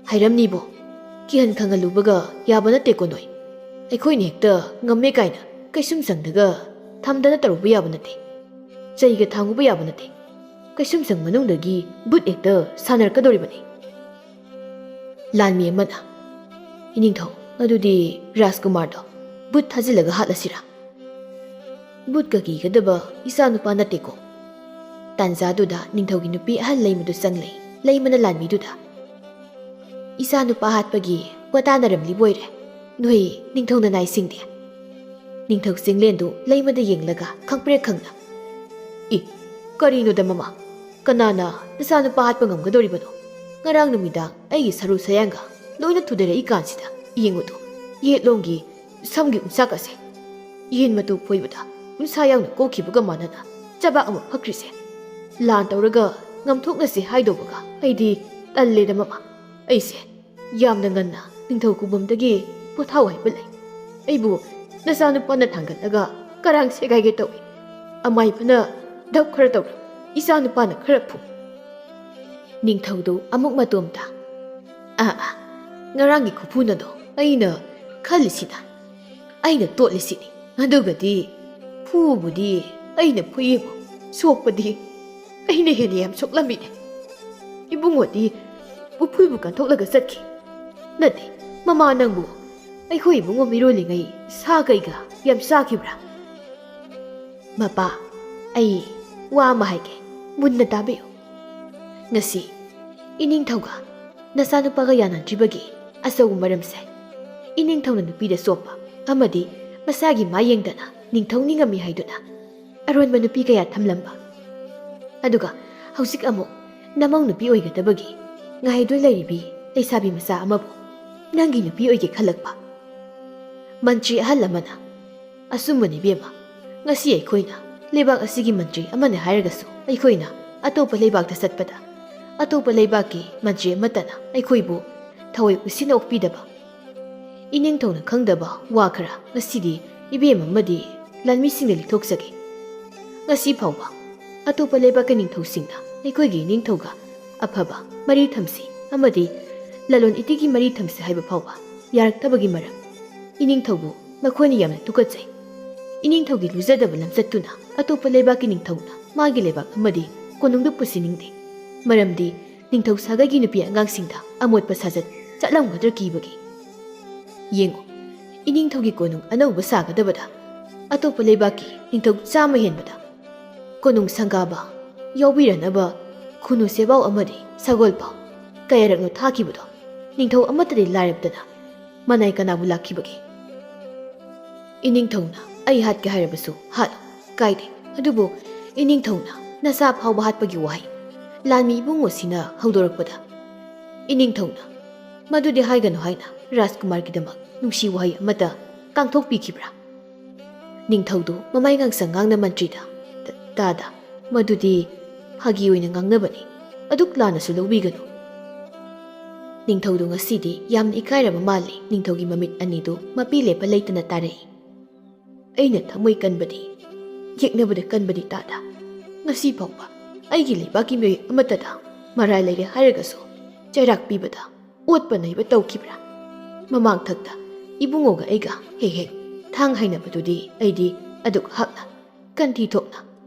ꯍꯩꯔꯝꯅꯤꯕꯣ꯫ ꯀꯤꯍꯟ ꯈꯪꯍꯜꯂꯨꯕꯒ ꯌꯥꯕ ꯅꯠꯇꯦꯀꯣ ꯅꯣꯏ꯫ ꯑꯩꯈꯣꯏꯅ ꯍꯦꯛꯇ ꯉꯝꯃꯦ ꯀꯥꯏꯅ ꯀꯩꯁꯨꯝꯁꯪꯗꯒ ꯊꯝꯗꯅ ꯇꯧꯔꯨꯕ ꯌꯥꯕ ꯅꯠꯇꯦ꯫ ꯆꯩꯒ ꯊꯥꯡꯉꯨꯕ ꯌꯥꯕ ꯅꯠꯇꯦ꯫ ꯀꯩꯁꯨꯝꯁꯪ ꯃꯅꯨꯡꯗꯒꯤ ꯕꯨꯠ ꯍꯦꯛꯇ ꯁꯥꯟꯅꯔꯛꯀꯗꯧꯔꯤꯕꯅꯤ꯫" ꯂꯥꯟꯃꯤ ꯑꯃꯅ, "ꯏꯅꯤꯡꯊꯧ, ꯑꯗꯨꯗꯤ ꯔꯥꯖꯀꯨꯃꯥꯔꯗꯣ ꯕꯨꯠ ꯊꯥꯖꯤꯜꯂꯒ ꯍꯥꯠꯂꯁꯤꯔꯥ? ꯕꯨꯠꯀ ꯀꯤꯒꯗꯕ ꯏꯆꯥꯅꯨꯄꯥ ꯅꯠꯇꯦꯀꯣ꯫" ꯇꯥꯟꯖꯥꯗꯨꯗ ꯅꯤꯡꯊꯧꯒꯤ ꯅꯨꯄꯤ ꯑꯍꯜ ꯂꯩꯃꯗꯨ ꯆꯪꯂꯛꯏ꯫ ꯂꯩꯃꯅ ꯂꯥꯟꯃꯤꯗꯨꯗ, "ꯏꯆꯥꯅꯨꯄꯥ ꯍꯥꯠꯄꯒꯤ ꯋꯥ ꯇꯥꯅꯔꯝꯂꯤꯕ ꯑꯣꯏꯔꯦ꯫ ꯅꯣꯏ ꯅꯤꯡꯊꯧ ꯅꯅꯥꯏꯁꯤꯡꯗꯤ?" ꯅꯤꯡꯊꯧ ꯆꯤꯡꯂꯦꯟꯗꯨ ꯂꯩꯃꯗ ꯌꯦꯡꯂꯒ ꯈꯪꯄ꯭ꯔꯦꯛ ꯈꯪꯅ, "ꯏ, ꯀꯔꯤꯅꯣꯗ ꯃꯃꯥ? "ꯀꯅꯥꯅ ꯅꯆꯥꯅꯨꯄꯥ ꯍꯥꯠꯄ ꯉꯝꯒꯗꯧꯔꯤꯕꯅꯣ? ꯉꯔꯥꯡ ꯅꯨꯃꯤꯗꯥꯡ ꯑꯩꯒꯤ ꯁꯔꯨ ꯁꯌꯥꯡꯒ ꯂꯣꯏꯅ ꯊꯨꯗꯔꯛꯏ ꯀꯥꯟꯁꯤꯗ ꯌꯦꯡꯉꯨꯗꯣ, ꯌꯦꯠꯂꯣꯝꯒꯤ ꯁꯝꯒꯤ ꯎꯟꯁꯥꯀꯁꯦ꯫ ꯌꯦꯟ ꯃꯇꯨ ꯐꯣꯏꯕꯗ ꯎꯟꯁꯥ ꯌꯥꯎꯅ ꯀꯣꯛꯈꯤꯕꯒ ꯃꯥꯟꯅꯅ ꯆꯕꯥꯛ ꯑꯃ ꯐꯛꯈ꯭ꯔꯤꯁꯦ꯫ ꯂꯥꯟ ꯇꯧꯔꯒ ꯉꯝꯊꯣꯛꯅꯁꯤ ꯍꯥꯏꯗꯧꯕꯒ ꯑꯩꯗꯤ ꯇꯜꯂꯦꯗ ꯃꯃꯥ꯫ ꯑꯩꯁꯦ ꯌꯥꯝꯅ ꯉꯟꯅ ꯅꯤꯡꯊꯧ ꯈꯨꯕꯝꯗꯒꯤ ꯄꯣꯊꯥꯎ ꯍꯥꯏꯕ ꯂꯩ꯫ ꯑꯩꯕꯨ ꯅꯆꯥꯅꯨꯄꯥꯅ ꯊꯥꯡꯒꯠꯂꯒ ꯀꯔꯥꯡ ꯁꯦꯒꯥꯏꯒꯦ ꯇꯧꯏ꯫ ꯑꯃꯥꯏꯕꯅ ꯙꯞ ꯈꯔ ꯇꯧꯔ, ꯏꯆꯥꯅꯨꯄꯥꯅ ꯈꯔ ꯐꯨ"꯫ ꯅꯤꯡꯊꯧꯗꯨ ꯑꯃꯨꯛ ꯃꯇꯣꯝꯇ, "ꯑꯥ, ꯑꯥ, ꯉꯔꯥꯡꯒꯤ ꯈꯨꯐꯨꯅꯗꯣ ꯑꯩꯅ ꯈꯜꯂꯤꯁꯤꯅ, ꯑꯩꯅ ꯇꯣꯠꯂꯤꯁꯤꯅꯤ꯫ ꯑꯗꯨꯒꯗꯤ ꯐꯨꯕꯨꯗꯤ ꯑꯩꯅ ꯐꯨꯏꯕꯨ, ꯁꯣꯛꯄꯗꯤ ꯑꯩꯅ ꯍꯦꯟꯅ ꯌꯥꯝ ꯁꯣꯛꯂꯝꯃꯤꯅꯦ꯫ ꯏꯕꯨꯡꯉꯣꯗꯤ ꯎꯐꯨꯜꯕꯨ ꯀꯟꯊꯣꯛꯂꯒ ꯆꯠꯈꯤ꯫ ꯅꯠꯇꯦ, ꯃꯃꯥ, ꯅꯪꯕꯨ ꯑꯩꯈꯣꯏ ꯏꯕꯨꯡꯉꯣ ꯃꯤꯔꯣꯜꯂꯤꯉꯩ ꯁꯥ ꯀꯩꯒ ꯌꯥꯝ ꯆꯥꯈꯤꯕ꯭ꯔꯥ?" "ꯃꯄꯥ, ꯑꯩ ꯋꯥ ꯑꯃ ꯍꯥꯏꯒꯦ, ꯃꯨꯟꯅ ꯇꯥꯕꯤꯌꯨ꯫ ꯉꯁꯤ ꯏꯅꯤꯡꯊꯧꯒ ꯅꯆꯥꯅꯨꯄꯥꯒ ꯌꯥꯅꯗ꯭ꯔꯤꯕꯒꯤ ꯑꯆꯧꯕ ꯃꯔꯝꯁꯦ, ꯏꯅꯤꯡꯊꯧꯅ ꯅꯨꯄꯤꯗ ꯆꯣꯞꯄ ꯑꯃꯗꯤ ꯃꯁꯥꯒꯤ ꯃꯥ ꯌꯦꯡꯗꯅ ꯅꯤꯡꯊꯧ ꯅꯤꯡꯉꯝꯃꯤ ꯍꯥꯏꯗꯨꯅ ꯑꯔꯣꯟꯕ ꯅꯨꯄꯤ ꯀꯌꯥ ꯊꯝꯂꯝꯕ, ꯑꯗꯨꯒ ꯍꯧꯖꯤꯛ ꯑꯃꯨꯛ ꯅꯃꯧ ꯅꯨꯄꯤ ꯑꯣꯏꯒꯗꯕꯒꯤ ꯉꯥꯏꯗꯨꯅ ꯂꯩꯔꯤꯕꯤ ꯂꯩꯁꯥꯕꯤ ꯃꯆꯥ ꯑꯃꯕꯨ ꯅꯪꯒꯤ ꯅꯨꯄꯤ ꯑꯣꯏꯒꯦ ꯈꯜꯂꯛꯄ꯫ ꯃꯟꯇ꯭ꯔꯤ ꯑꯍꯜ ꯑꯃꯅ, ꯑꯆꯨꯝꯕꯅꯤ ꯏꯕꯦꯝꯃ, ꯉꯁꯤ ꯑꯩꯈꯣꯏꯅ ꯂꯩꯕꯥꯛ ꯑꯁꯤꯒꯤ ꯃꯟꯇ꯭ꯔꯤ ꯑꯃꯅꯤ ꯍꯥꯏꯔꯒꯁꯨ, ꯑꯩꯈꯣꯏꯅ ꯑꯇꯣꯞꯄ ꯂꯩꯕꯥꯛꯇ ꯆꯠꯄꯗ, ꯑꯇꯣꯞꯄ ꯂꯩꯕꯥꯛꯀꯤ ꯃꯟꯇ꯭ꯔꯤ ꯑꯃꯠꯇꯅ ꯑꯩꯈꯣꯏꯕꯨ ꯊꯑꯣꯏ ꯎꯁꯤꯟꯅ ꯑꯣꯛꯄꯤꯗꯕ꯫ ꯏꯅꯤꯡꯊꯧꯅ ꯈꯪꯗꯕ ꯋꯥ ꯈꯔ ꯉꯁꯤꯗꯤ ꯏꯕꯦꯝ ꯑꯃꯗꯤ ꯂꯥꯟꯃꯤꯁꯤꯡꯗ ꯂꯤꯊꯣꯛꯆꯒꯦ꯫ ꯉꯁꯤ ꯐꯥꯎꯕ ꯑꯇꯣꯞꯄ ꯂꯩꯕꯥꯛꯀꯤ ꯅꯤꯡꯊꯧꯁꯤꯡꯅ ꯑꯩꯈꯣꯏꯒꯤ ꯏꯅꯤꯡꯊꯧꯒ ꯑꯐꯕ ꯃꯔꯤ ꯊꯝꯁꯤ ꯑꯃꯗꯤ ꯂꯂꯣꯟ ꯏꯇꯤꯛꯀꯤ ꯃꯔꯤ ꯊꯝꯁꯤ ꯍꯥꯏꯕ ꯐꯥꯎꯕ ꯌꯥꯔꯛꯇꯕꯒꯤ ꯃꯔꯝ, ꯏꯅꯤꯡꯊꯧꯕꯨ ꯃꯈꯣꯏꯅ ꯌꯥꯝꯅ ꯇꯨꯀꯠꯆꯩ꯫ ꯏꯅꯤꯡꯊꯧꯒꯤ ꯂꯨꯖꯗꯕ ꯂꯝꯆꯠꯇꯨꯅ ꯑꯇꯣꯞꯄ ꯂꯩꯕꯥꯛꯀꯤ ꯅꯤꯡꯊꯧꯅ ꯃꯥꯒꯤ ꯂꯩꯕꯥꯛ ꯑꯃꯗꯤ ꯀꯣꯅꯨꯡꯗꯨ ꯄꯨꯁꯤꯟꯅꯤꯡꯗꯦ꯫ ꯃꯔꯝꯗꯤ ꯅꯤꯡꯊꯧ ꯁꯥꯒꯩꯒꯤ ꯅꯨꯄꯤ ꯑꯉꯥꯡꯁꯤꯡꯗ ꯑꯃꯣꯠꯄ ꯁꯥꯖꯠ ꯆꯠꯂꯝꯒꯗ꯭ꯔꯥ ꯀꯤꯕꯒꯤ꯫ ꯌꯦꯡꯉꯨ, ꯏꯅꯤꯡꯊꯧꯒꯤ ꯀꯣꯅꯨꯡ ꯑꯅꯧꯕ ꯁꯥꯒꯗꯕꯗ ꯑꯇꯣꯞꯄ ꯂꯩꯕꯥꯛꯀꯤ ꯅꯤꯡꯊꯧ ꯆꯥꯝꯃ ꯍꯦꯟꯕꯗ ꯀꯣꯅꯨꯡ ꯁꯪꯒꯥꯕ ꯌꯥꯎꯕꯤꯔꯅꯕ ꯈꯨꯅꯨ ꯁꯦꯕꯥꯎ ꯑꯃꯗꯤ ꯁꯒꯣꯜ ꯄꯥꯎ ꯀꯌꯥꯔꯛꯅꯣ ꯊꯥꯈꯤꯕꯗꯣ ꯅꯤꯡꯊꯧ ꯑꯃꯠꯇꯗꯤ ꯂꯥꯏꯔꯕꯗꯅ ꯃꯅꯥꯏ ꯀꯅꯥꯕꯨ ꯂꯥꯛꯈꯤꯕꯒꯦ? ꯏꯅꯤꯡꯊꯧꯅ ꯑꯩ ꯍꯥꯠꯀꯦ ꯍꯥꯏꯔꯕꯁꯨ ꯍꯥꯠꯂꯨ, ꯀꯥꯏꯗꯦ꯫ ꯑꯗꯨꯕꯨ ꯏꯅꯤꯡꯊꯧꯅ ꯅꯁꯥ ꯐꯥꯎꯕ ꯍꯥꯠꯄꯒꯤ ꯋꯥꯍꯩ ꯂꯥꯟꯃꯤ ꯏꯕꯨꯡꯉꯣꯁꯤꯅ ꯍꯧꯗꯣꯔꯛꯄꯗ, ꯏꯅꯤꯡꯊꯧꯅ ꯃꯗꯨꯗꯤ ꯍꯥꯏꯒꯅꯨ ꯍꯥꯏꯅ ꯔꯥꯖꯀꯨꯃꯥꯔꯒꯤꯗꯃꯛ ꯅꯨꯡꯁꯤ ꯋꯥꯍꯩ ꯑꯃꯠꯇ ꯀꯥꯡꯊꯣꯛꯄꯤꯈꯤꯕ꯭ꯔꯥ? ꯅꯤꯡꯊꯧꯗꯨ ꯃꯃꯥꯏ ꯉꯥꯡꯁꯪ ꯉꯥꯡꯅ ꯃꯟꯇ꯭ꯔꯤꯗ, "ꯇ-, ꯇꯥꯗ, ꯃꯗꯨꯗꯤ ꯐꯥꯒꯤ ꯑꯣꯏꯅ ꯉꯥꯡꯅꯕꯅꯤ, ꯑꯗꯨꯛ ꯂꯥꯟꯅꯁꯨ ꯂꯧꯕꯤꯒꯅꯨ꯫" ꯅꯤꯡꯊꯧꯗꯨ ꯉꯁꯤꯗꯤ ꯌꯥꯝꯅ ꯏꯀꯥꯏꯔꯕ ꯃꯥꯜꯂꯤ꯫ ꯅꯤꯡꯊꯧꯒꯤ ꯃꯃꯤꯠ ꯑꯅꯤꯗꯨ ꯃꯄꯤ ꯂꯦꯞꯄ ꯂꯩꯇꯅ ꯇꯥꯔꯛꯏ꯫ "ꯑꯩꯅ ꯊꯃꯣꯏ ꯀꯟꯕꯗꯤ, ꯌꯦꯛꯅꯕꯗ ꯀꯟꯕꯗꯤ ꯇꯥꯗ꯫ ꯉꯁꯤ ꯐꯥꯎꯕ ꯑꯩꯒꯤ ꯂꯩꯕꯥꯛꯀꯤ ꯃꯤꯑꯣꯏ ꯑꯃꯠꯇꯗ ꯃꯔꯥꯏ ꯂꯩꯔꯦ ꯍꯥꯏꯔꯒꯁꯨ ꯆꯩꯔꯥꯛ ꯄꯤꯕꯗ ꯑꯣꯠꯄ ꯅꯩꯕ ꯇꯧꯈꯤꯕ꯭ꯔꯥ? ꯃꯃꯥꯡꯊꯛꯇ ꯏꯕꯨꯡꯉꯣꯒ ꯑꯩꯒ ꯍꯦꯛ ꯍꯦꯛ ꯊꯥꯡ ꯍꯥꯏꯅꯕꯗꯨꯗꯤ ꯑꯩꯗꯤ ꯑꯗꯨꯛ ꯍꯥꯛꯅ ꯀꯟꯊꯤ ꯊꯣꯛꯅ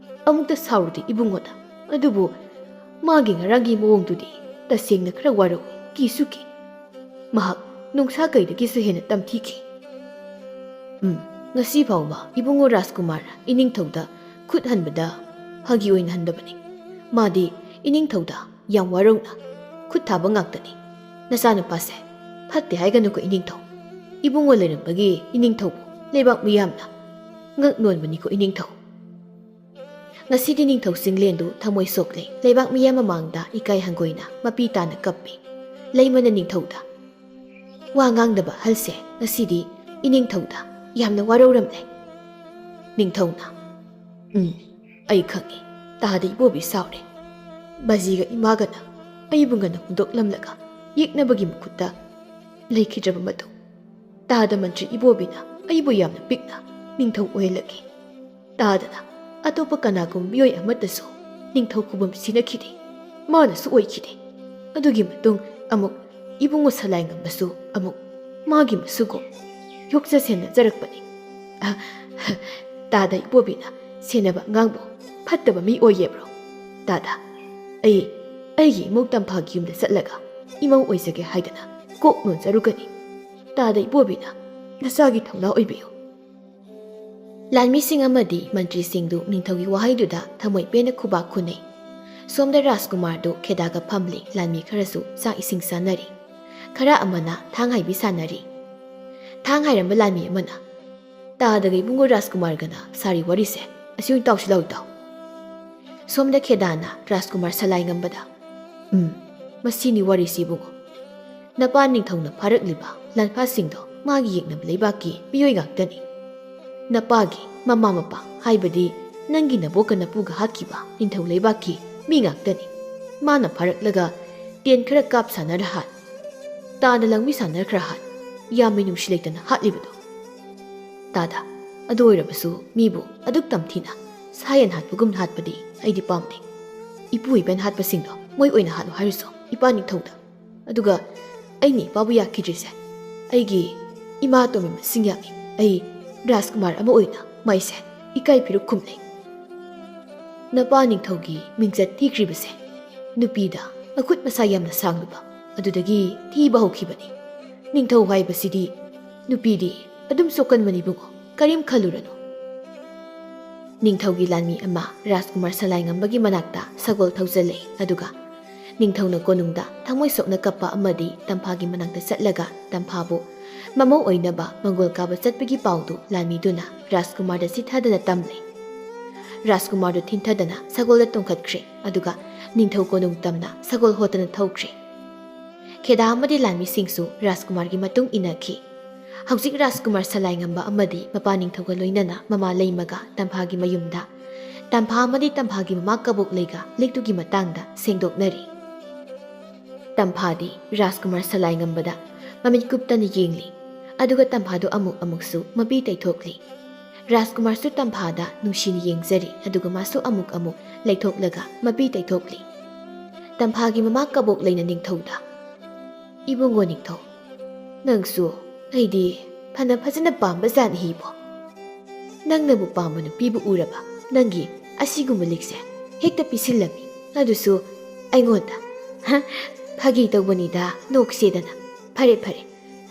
ꯑꯃꯨꯛꯇ ꯁꯥꯎꯔꯨꯗꯦ ꯏꯕꯨꯡꯉꯣꯅ꯫ ꯑꯗꯨꯕꯨ ꯃꯥꯒꯤ ꯉꯔꯥꯡꯒꯤ ꯃꯑꯣꯡꯗꯨꯗꯤ ꯇꯁꯦꯡꯅ ꯈꯔ ꯋꯥꯔꯧꯏ, ꯀꯤꯁꯨ ꯀꯤ꯫ ꯃꯍꯥꯛ ꯅꯨꯡꯁꯥ ꯀꯩꯗꯒꯤꯁꯨ ꯍꯦꯟꯅ ꯇꯝꯊꯤꯈꯤ꯫ ꯎꯝ, ꯉꯁꯤ ꯐꯥꯎꯕ ꯏꯕꯨꯡꯉꯣ ꯔꯥꯖꯀꯨꯃꯥꯔ ꯏꯅꯤꯡꯊꯧꯗ ꯈꯨꯠ ꯍꯟꯕꯗ ꯐꯥꯒꯤ ꯑꯣꯏꯅ ꯍꯟꯗꯕꯅꯤ꯫ ꯃꯥꯗꯤ ꯏꯅꯤꯡꯊꯧꯗ ꯌꯥꯝ ꯋꯥꯔꯧꯅ ꯈꯨꯠ ꯊꯥꯕ ꯉꯥꯛꯇꯅꯤ꯫ ꯅꯆꯥꯅꯨꯄꯥꯁꯦ ꯐꯠꯇꯦ ꯍꯥꯏꯒꯅꯨꯀꯣ ꯏꯅꯤꯡꯊꯧ꯫ ꯏꯕꯨꯡꯉꯣ ꯂꯩꯔꯝꯕꯒꯤ ꯏꯅꯤꯡꯊꯧꯕꯨ ꯂꯩꯕꯥꯛ ꯃꯤꯌꯥꯝꯅ ꯉꯛ ꯅꯣꯟꯕꯅꯤꯀꯣ ꯏꯅꯤꯡꯊꯧ꯫" ꯉꯁꯤꯗꯤ ꯅꯤꯡꯊꯧ ꯆꯤꯡꯂꯦꯟꯗꯨ ꯊꯃꯣꯏ ꯁꯣꯛꯂꯦ꯫ ꯂꯩꯕꯥꯛ ꯃꯤꯌꯥꯝ ꯃꯃꯥꯡꯗ ꯏꯀꯥꯏ ꯍꯪꯒꯣꯏꯅ ꯃꯄꯤ ꯇꯥꯅ ꯀꯞꯄꯤ꯫ ꯂꯩꯃꯅ ꯅꯤꯡꯊꯧꯗ ꯋꯥ ꯉꯥꯡꯗꯕ ꯑꯍꯜꯁꯦ ꯉꯁꯤꯗꯤ ꯏꯅꯤꯡꯊꯧꯗ ꯌꯥꯝꯅ ꯋꯥꯔꯧꯔꯝꯂꯦ꯫ ꯅꯤꯡꯊꯧꯅ, "ꯎꯝ, ꯑꯩ ꯈꯪꯏ꯫ ꯇꯥꯗ ꯏꯕꯣꯕꯤ ꯁꯥꯎꯔꯦ꯫ ꯕꯖꯤꯒ ꯏꯃꯥꯒꯅ ꯑꯩꯕꯨ ꯉꯟꯅ ꯍꯨꯟꯗꯣꯛꯂꯝꯂꯒ ꯌꯦꯛꯅꯕꯒꯤ ꯃꯈꯨꯠꯇ ꯂꯩꯈꯤꯗ꯭ꯔꯕ ꯃꯇꯨꯡ, ꯇꯥꯗ ꯃꯟꯇ꯭ꯔꯤ ꯏꯕꯣꯕꯤꯅ ꯑꯩꯕꯨ ꯌꯥꯝꯅ ꯄꯤꯛꯅ ꯅꯤꯡꯊꯧ ꯑꯣꯏꯍꯜꯂꯛꯈꯤ꯫ ꯇꯥꯗꯅ ꯑꯇꯣꯞꯄ ꯀꯅꯥꯒꯨꯝꯕ ꯃꯤꯑꯣꯏ ꯑꯃꯠꯇꯁꯨ ꯅꯤꯡꯊꯧ ꯈꯨꯕꯝ ꯁꯤꯟꯅꯈꯤꯗꯦ꯫ ꯃꯥꯅꯁꯨ ꯑꯣꯏꯈꯤꯗꯦ꯫ ꯑꯗꯨꯒꯤ ꯃꯇꯨꯡ ꯑꯃꯨꯛ ꯏꯕꯨꯡꯉꯣ ꯁꯂꯥꯏꯉꯝꯕꯁꯨ ꯑꯃꯨꯛ ꯃꯥꯒꯤ ꯃꯁꯨꯒꯨꯝ ꯌꯣꯛꯆ ꯁꯦꯟꯅꯖꯔꯛꯄꯅꯤ꯫" ꯑ, ꯇꯥꯗ ꯏꯕꯣꯕꯤꯅ ꯁꯦꯟꯅꯕ ꯑꯉꯥꯡꯕꯨ ꯐꯠꯇꯕ ꯃꯤ ꯑꯣꯏꯌꯦꯕ꯭ꯔꯣ? ꯇꯥꯗ, ꯑꯩ ꯑꯩꯒꯤ ꯏꯃꯧ ꯇꯝꯐꯥꯒꯤ ꯌꯨꯝꯗ ꯆꯠꯂꯒ ꯏꯃꯧ ꯑꯣꯏꯖꯒꯦ ꯍꯥꯏꯗꯅ ꯀꯣꯛ ꯅꯣꯟꯖꯔꯨꯒꯅꯤ꯫ ꯇꯥꯗ ꯏꯕꯣꯕꯤꯅ ꯅꯆꯥꯒꯤ ꯊꯧꯅꯥ ꯑꯣꯏꯕꯤꯌꯨ꯫ ꯂꯥꯟꯃꯤꯁꯤꯡ ꯑꯃꯗꯤ ꯃꯟꯇ꯭ꯔꯤꯁꯤꯡꯗꯨ ꯅꯤꯡꯊꯧꯒꯤ ꯋꯥꯍꯩꯗꯨꯗ ꯊꯃꯣꯏ ꯄꯦꯟꯅ ꯈꯨꯕꯥꯛ ꯈꯨꯅꯩ꯫ ꯁꯣꯝꯗ ꯔꯥꯖꯀꯨꯃꯥꯔꯗꯨ ꯈꯦꯗꯥꯒ ꯐꯝꯂꯤ꯫ ꯂꯥꯟꯃꯤ ꯈꯔꯁꯨ ꯆꯥꯛ ꯏꯁꯤꯡ ꯆꯥꯅꯔꯤ꯫ ꯈꯔ ꯑꯃꯅ ꯊꯥꯡ ꯍꯥꯏꯕꯤ ꯁꯥꯟꯅꯔꯤ꯫ ꯊꯥꯡ ꯍꯥꯏꯔꯝꯕ ꯂꯥꯟꯃꯤ ꯑꯃꯅ, "ꯇꯥꯗꯒ ꯏꯕꯨꯡꯉꯣ ꯔꯥꯖꯀꯨꯃꯥꯔꯒꯅ ꯁꯥꯔꯤ ꯋꯥꯔꯤꯁꯦ ꯑꯁꯤ ꯑꯣꯏꯅ ꯇꯥꯎꯁꯤ ꯂꯥꯎ ꯏꯇꯥꯎ꯫" ꯁꯣꯝꯗ ꯈꯦꯗꯥꯅ ꯔꯥꯖꯀꯨꯃꯥꯔ ꯁꯂꯥꯏꯉꯝꯕꯗ, "ꯎꯝ, ꯃꯁꯤꯅꯤ ꯋꯥꯔꯤꯁꯤ ꯏꯕꯨꯡꯉꯣ꯫ ꯅꯄꯥ ꯅꯤꯡꯊꯧꯅ ꯐꯥꯔꯛꯂꯤꯕ ꯂꯥꯟꯐꯥꯁꯤꯡꯗꯣ ꯃꯥꯒꯤ ꯌꯦꯛꯅꯕ ꯂꯩꯕꯥꯛꯀꯤ ꯃꯤꯑꯣꯏ ꯉꯥꯛꯇꯅꯤ꯫ ꯅꯄꯥꯒꯤ ꯃꯃꯥ ꯃꯄꯥ, ꯍꯥꯏꯕꯗꯤ ꯅꯪꯒꯤ ꯅꯕꯣꯛꯀ ꯅꯄꯨꯒ ꯍꯥꯠꯈꯤꯕ ꯅꯤꯡꯊꯧ ꯂꯩꯕꯥꯛꯀꯤ ꯃꯤ ꯉꯥꯛꯇꯅꯤ꯫ ꯃꯥꯅ ꯐꯥꯔꯛꯂꯒ ꯇꯦꯟ ꯈꯔ ꯀꯥꯞ ꯁꯥꯟꯅꯔ ꯍꯥꯠ, ꯇꯥꯅ ꯂꯪꯃꯤ ꯁꯥꯟꯅꯔ ꯈꯔ ꯍꯥꯠ, ꯌꯥꯝ ꯃꯤꯅꯨꯡꯁꯤ ꯂꯩꯇꯅ ꯍꯥꯠꯂꯤꯕꯗꯣ꯫ ꯇꯥꯗ, ꯑꯗꯨ ꯑꯣꯏꯔꯕꯁꯨ ꯃꯤꯕꯨ ꯑꯗꯨꯛ ꯇꯝꯊꯤꯅ ꯁꯥ ꯌꯦꯟ ꯍꯥꯠꯄꯒꯨꯝꯅ ꯍꯥꯠꯄꯗꯤ ꯑꯩꯗꯤ ꯄꯥꯝꯗꯦ꯫ ꯏꯄꯨ ꯏꯕꯦꯟ ꯍꯥꯠꯄꯁꯤꯡꯗꯣ ꯃꯣꯏ ꯑꯣꯏꯅ ꯍꯥꯠꯂꯣ ꯍꯥꯏꯔꯨꯁꯣ, ꯏꯄꯥ ꯅꯤꯡꯊꯧꯗ꯫ ꯑꯗꯨꯒ ꯑꯩꯅ ꯏꯄꯥꯕꯨ ꯌꯥꯈꯤꯗ꯭ꯔꯤꯁꯦ ꯑꯩꯒꯤ ꯏꯃꯥ ꯑꯇꯣꯝꯕꯤ ꯃꯁꯤꯡ ꯌꯥꯝꯃꯤ꯫ ꯑꯩ ꯔꯥꯖꯀꯨꯃꯥꯔ ꯑꯃ ꯑꯣꯏꯅ ꯃꯥꯏꯁꯦ ꯏꯀꯥꯏ ꯐꯤꯔꯨꯛ ꯈꯨꯝꯅꯩ꯫ ꯅꯄꯥ ꯅꯤꯡꯊꯧꯒꯤ ꯃꯤꯡꯆꯠ ꯊꯤꯈ꯭ꯔꯤꯕꯁꯦ ꯅꯨꯄꯤꯗ ꯃꯈꯨꯠ ꯃꯁꯥ ꯌꯥꯝꯅ ꯁꯥꯡꯂꯨꯕ ꯑꯗꯨꯗꯒꯤ ꯊꯤꯕ ꯍꯧꯈꯤꯕꯅꯤ꯫ ꯅꯤꯡꯊꯧ ꯍꯥꯏꯕꯁꯤꯗꯤ ꯅꯨꯄꯤꯗꯤ ꯑꯗꯨꯝ ꯆꯣꯛꯀꯟꯕꯅꯤ ꯏꯕꯨꯡꯉꯣ, ꯀꯔꯤꯝ ꯈꯜꯂꯨꯔꯅꯨ꯫" ꯅꯤꯡꯊꯧꯒꯤ ꯂꯥꯟꯃꯤ ꯑꯃ ꯔꯥꯖꯀꯨꯃꯥꯔ ꯁꯂꯥꯏꯉꯝꯕꯒꯤ ꯃꯅꯥꯛꯇ ꯁꯒꯣꯜ ꯊꯧꯖꯤꯜꯂꯦ, ꯑꯗꯨꯒ ꯅꯤꯡꯊꯧꯅ ꯀꯣꯅꯨꯡꯗ ꯊꯃꯣꯏ ꯁꯣꯛꯅ ꯀꯞꯄ ꯑꯃꯗꯤ ꯇꯝꯐꯥꯒꯤ ꯃꯅꯥꯛꯇ ꯆꯠꯂꯒ ꯇꯝꯐꯥꯕꯨ ꯃꯃꯧ ꯑꯣꯏꯅꯕ ꯃꯪꯒꯣꯜ ꯀꯥꯕ ꯆꯠꯄꯒꯤ ꯄꯥꯎꯗꯨ ꯂꯥꯟꯃꯤꯗꯨꯅ ꯔꯥꯖꯀꯨꯃꯥꯔꯗ ꯆꯤꯊꯗꯅ ꯇꯝꯂꯦ꯫ ꯔꯥꯖꯀꯨꯃꯥꯔꯗꯨ ꯊꯤꯟꯊꯗꯅ ꯁꯒꯣꯜꯗ ꯇꯣꯡꯈꯠꯈ꯭ꯔꯦ, ꯑꯗꯨꯒ ꯅꯤꯡꯊꯧ ꯀꯣꯅꯨꯡ ꯇꯝꯅ ꯁꯒꯣꯜ ꯍꯣꯠꯇꯅ ꯊꯧꯈ꯭ꯔꯦ꯫ ꯈꯦꯗꯥ ꯑꯃꯗꯤ ꯂꯥꯟꯃꯤꯁꯤꯡꯁꯨ ꯔꯥꯖꯀꯨꯃꯥꯔꯒꯤ ꯃꯇꯨꯡ ꯏꯟꯅꯈꯤ꯫ ꯍꯧꯖꯤꯛ ꯔꯥꯖꯀꯨꯃꯥꯔ ꯁꯂꯥꯏꯉꯝꯕ ꯑꯃꯗꯤ ꯃꯄꯥ ꯅꯤꯡꯊꯧꯒ ꯂꯣꯏꯅꯅ ꯃꯃꯥ ꯂꯩꯃꯒ ꯇꯝꯐꯥꯒꯤ ꯃꯌꯨꯝꯗ, ꯇꯝꯐꯥ ꯑꯃꯗꯤ ꯇꯝꯐꯥꯒꯤ ꯃꯃꯥ ꯀꯕꯣꯛꯂꯩꯒ ꯂꯤꯛꯇꯨꯒꯤ ꯃꯇꯥꯡꯗ ꯁꯦꯡꯗꯣꯛꯅꯔꯤ꯫ ꯇꯝꯐꯥꯗꯤ ꯔꯥꯖꯀꯨꯃꯥꯔ ꯁꯂꯥꯏꯉꯝꯕꯗ ꯃꯃꯤꯠ ꯀꯨꯞꯇꯅ ꯌꯦꯡꯂꯤ, ꯑꯗꯨꯒ ꯇꯝꯐꯥꯗꯨ ꯑꯃꯨꯛ ꯑꯃꯨꯛꯁꯨ ꯃꯄꯤ ꯇꯩꯊꯣꯛꯂꯤ꯫ ꯔꯥꯖꯀꯨꯃꯥꯔꯁꯨ ꯇꯝꯐꯥꯗ ꯅꯨꯡꯁꯤꯅ ꯌꯦꯡꯖꯔꯤ, ꯑꯗꯨꯒ ꯃꯥꯁꯨ ꯑꯃꯨꯛ ꯑꯃꯨꯛ ꯂꯩꯊꯣꯛꯂꯒ ꯃꯄꯤ ꯇꯩꯊꯣꯛꯂꯤ꯫ ꯇꯝꯐꯥꯒꯤ ꯃꯃꯥ ꯀꯕꯣꯛꯂꯩꯅ ꯅꯤꯡꯊꯧꯗ, "ꯏꯕꯨꯡꯉꯣ ꯅꯤꯡꯊꯧ, ꯅꯪꯁꯨ ꯑꯩꯗꯤ ꯐꯅ ꯐꯖꯅ ꯄꯥꯝꯕ ꯖꯥꯠꯅꯤ ꯏꯕꯣ꯫ ꯅꯪꯅꯕꯨ ꯄꯥꯝꯕ ꯅꯨꯄꯤꯕꯨ ꯎꯔꯕ ꯅꯪꯒꯤ ꯑꯁꯤꯒꯨꯝꯕ ꯂꯤꯛꯁꯦ ꯍꯦꯛꯇ ꯄꯤꯁꯤꯜꯂꯝꯃꯤ, ꯑꯗꯨꯁꯨ ꯑꯩꯉꯣꯟꯗ꯫ ꯍ, ꯐꯥꯒꯤ ꯇꯧꯕꯅꯤꯗ, ꯅꯣꯛꯁꯦꯗꯅ꯫ ꯐꯔꯦ, ꯐꯔꯦ,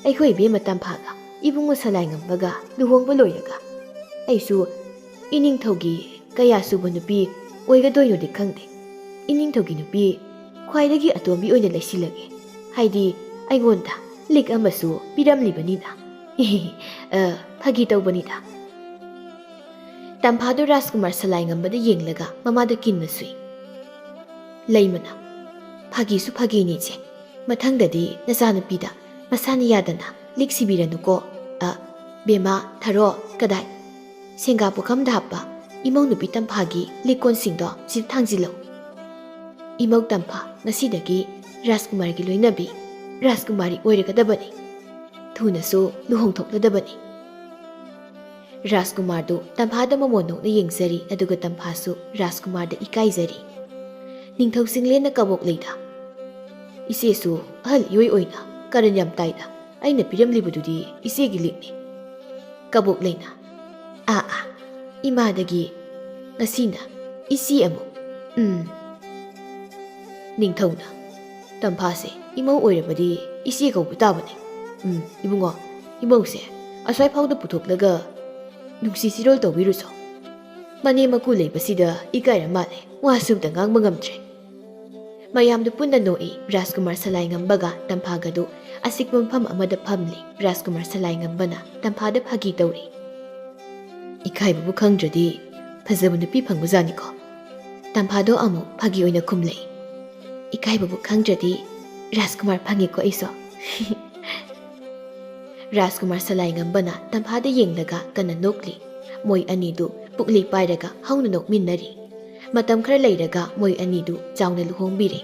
ꯑꯩꯈꯣꯏ ꯏꯕꯦꯝꯃ ꯇꯝꯐꯥꯒ ꯏꯕꯨꯡꯉꯣ ꯁꯂꯥꯏꯉꯝꯕꯒ ꯂꯨꯍꯣꯡꯕ ꯂꯣꯏꯔꯒ ꯑꯩꯁꯨ ꯏꯅꯤꯡꯊꯧꯒꯤ ꯀꯌꯥ ꯁꯨꯕ ꯅꯨꯄꯤ ꯑꯣꯏꯒꯗꯣꯏꯅꯣꯗꯤ ꯈꯪꯗꯦ꯫ ꯏꯅꯤꯡꯊꯧꯒꯤ ꯅꯨꯄꯤ ꯈ꯭ꯋꯥꯏꯗꯒꯤ ꯑꯇꯣꯝꯕꯤ ꯑꯣꯏꯅ ꯂꯩꯁꯤꯜꯂꯒꯦ꯫ ꯍꯥꯏꯗꯤ ꯑꯩꯉꯣꯟꯗ ꯂꯤꯛ ꯑꯃꯁꯨ ꯄꯤꯔꯝꯂꯤꯕꯅꯤꯅ꯫" ꯑ, ꯐꯥꯒꯤ ꯇꯧꯕꯅꯤꯗ꯫ ꯇꯝꯐꯥꯗꯨ ꯔꯥꯖꯀꯨꯃꯥꯔ ꯁꯂꯥꯏꯉꯝꯕꯗ ꯌꯦꯡꯂꯒ ꯃꯃꯥꯗ ꯀꯤꯟꯅ ꯁꯨꯏ꯫ ꯂꯩꯃꯅ, "ꯐꯥꯒꯤꯁꯨ ꯐꯥꯒꯤꯅꯤ ꯏꯆꯦ, ꯃꯊꯪꯗꯗꯤ ꯅꯆꯥꯅꯨꯄꯤꯗ ꯃꯁꯥꯅ ꯌꯥꯗꯅ ꯂꯤꯛ ꯁꯤꯕꯤꯔꯅꯨꯀꯣ꯫ ꯑ, ꯕꯦꯝꯃ, ꯊꯔꯣ, ꯀꯗꯥꯏ? ꯁꯦꯡꯒꯥ ꯄꯨꯈꯝꯗ ꯍꯥꯞꯄ ꯏꯃꯧ ꯅꯨꯄꯤ ꯇꯝꯐꯥꯒꯤ ꯂꯤꯛꯀꯣꯟꯁꯤꯡꯗꯣ ꯁꯤꯗ ꯊꯥꯡꯖꯤꯜꯂꯧ꯫ ꯏꯃꯧ ꯇꯝꯐꯥ ꯉꯁꯤꯗꯒꯤ ꯔꯥꯖꯀꯨꯃꯥꯔꯒꯤ ꯂꯣꯏꯅꯕꯤ, ꯔꯥꯖꯀꯨꯃꯥꯔꯤ ꯑꯣꯏꯔꯒꯗꯕꯅꯤ꯫ ꯊꯨꯅꯁꯨ ꯂꯨꯍꯣꯡꯊꯣꯛꯂꯗꯕꯅꯤ꯫" ꯔꯥꯖꯀꯨꯃꯥꯔꯗꯨ ꯇꯝꯐꯥꯗ ꯃꯃꯣꯟ ꯅꯣꯛꯅ ꯌꯦꯡꯖꯔꯤ, ꯑꯗꯨꯒ ꯇꯝꯐꯥꯁꯨ ꯔꯥꯖꯀꯨꯃꯥꯔꯗ ꯏꯀꯥꯏꯖꯔꯤ꯫ ꯅꯤꯡꯊꯧ ꯆꯤꯡꯂꯦꯟꯅ ꯀꯕꯣꯛ ꯂꯩꯗ, "ꯏꯆꯦꯁꯨ ꯑꯍꯜ ꯏꯑꯣꯏ ꯑꯣꯏꯅ ꯀꯔꯟ ꯌꯥꯝ ꯇꯥꯏꯗ, ꯑꯩꯅ ꯄꯤꯔꯝꯂꯤꯕꯗꯨꯗꯤ ꯏꯆꯦꯒꯤ ꯂꯤꯛꯅꯤ꯫" ꯀꯕꯣꯛ ꯂꯩꯅ, "ꯑꯥ ꯑꯥ, ꯏꯃꯥꯗꯒꯤ ꯉꯁꯤꯅ ꯏꯆꯦ ꯑꯃꯨꯛ, ꯎꯝ꯫" ꯅꯤꯡꯊꯧꯅ, "ꯇꯝꯐꯥꯁꯦ ꯏꯃꯧ ꯑꯣꯏꯔꯕꯗꯤ ꯏꯆꯦ ꯀꯧꯕ ꯇꯥꯕꯅꯤ꯫ ꯎꯝ, ꯏꯕꯨꯡꯉꯣ, ꯏꯃꯧꯁꯦ ꯑꯁ꯭ꯋꯥꯏ ꯐꯥꯎꯗ ꯄꯨꯊꯣꯛꯂꯒ ꯅꯨꯡꯁꯤ ꯁꯤꯔꯣꯜ ꯇꯧꯕꯤꯔꯨꯆꯣ꯫ ꯃꯅꯦꯝ ꯃꯀꯨ ꯂꯩꯕꯁꯤꯗ ꯏꯀꯥꯏꯔ ꯃꯥꯜꯂꯦ, ꯋꯥꯁꯨ ꯑꯝꯇ ꯉꯥꯡꯕ ꯉꯝꯗ꯭ꯔꯦ꯫" ꯃꯌꯥꯝꯗꯨ ꯄꯨꯟꯅ ꯅꯣꯛꯏ꯫ ꯔꯥꯖꯀꯨꯃꯥꯔ ꯁꯂꯥꯏꯉꯝꯕꯒ ꯇꯝꯐꯥꯒꯗꯨ ꯑꯆꯤꯛꯄ ꯃꯐꯝ ꯑꯃꯗ ꯐꯝꯂꯤ꯫ ꯔꯥꯖꯀꯨꯃꯥꯔ ꯁꯂꯥꯏꯉꯝꯕꯅ ꯇꯝꯐꯥꯗ ꯐꯥꯒꯤ ꯇꯧꯔꯤ꯫ "ꯏꯀꯥꯏꯕꯕꯨ ꯈꯪꯗ꯭ꯔꯗꯤ ꯐꯖꯕ ꯅꯨꯄꯤ ꯐꯪꯕꯖꯥꯠꯅꯤꯀꯣ꯫" ꯇꯝꯐꯥꯗꯣ ꯑꯃꯨꯛ ꯐꯥꯒꯤ ꯑꯣꯏꯅ ꯈꯨꯝꯂꯛꯏ꯫ "ꯏꯀꯥꯏꯕꯕꯨ ꯈꯪꯗ꯭ꯔꯗꯤ ꯔꯥꯖꯀꯨꯃꯥꯔ ꯐꯪꯉꯤꯀꯣ ꯑꯩꯁꯨ꯫" ꯔꯥꯖꯀꯨꯃꯥꯔ ꯁꯂꯥꯏꯉꯝꯕꯅ ꯇꯝꯐꯥꯗ ꯌꯦꯡꯂꯒ ꯀꯟꯅ ꯅꯣꯛꯂꯤ꯫ ꯃꯣꯏ ꯑꯅꯤꯗꯨ ꯄꯨꯛꯂꯤ ꯄꯥꯏꯔꯒ ꯍꯧꯅ ꯅꯣꯛꯃꯤꯟꯅꯔꯤ꯫ ꯃꯇꯝ ꯈꯔ ꯂꯩꯔꯒ ꯃꯣꯏ ꯑꯅꯤꯗꯨ ꯆꯥꯎꯅ ꯂꯨꯍꯣꯡꯕꯤꯔꯦ꯫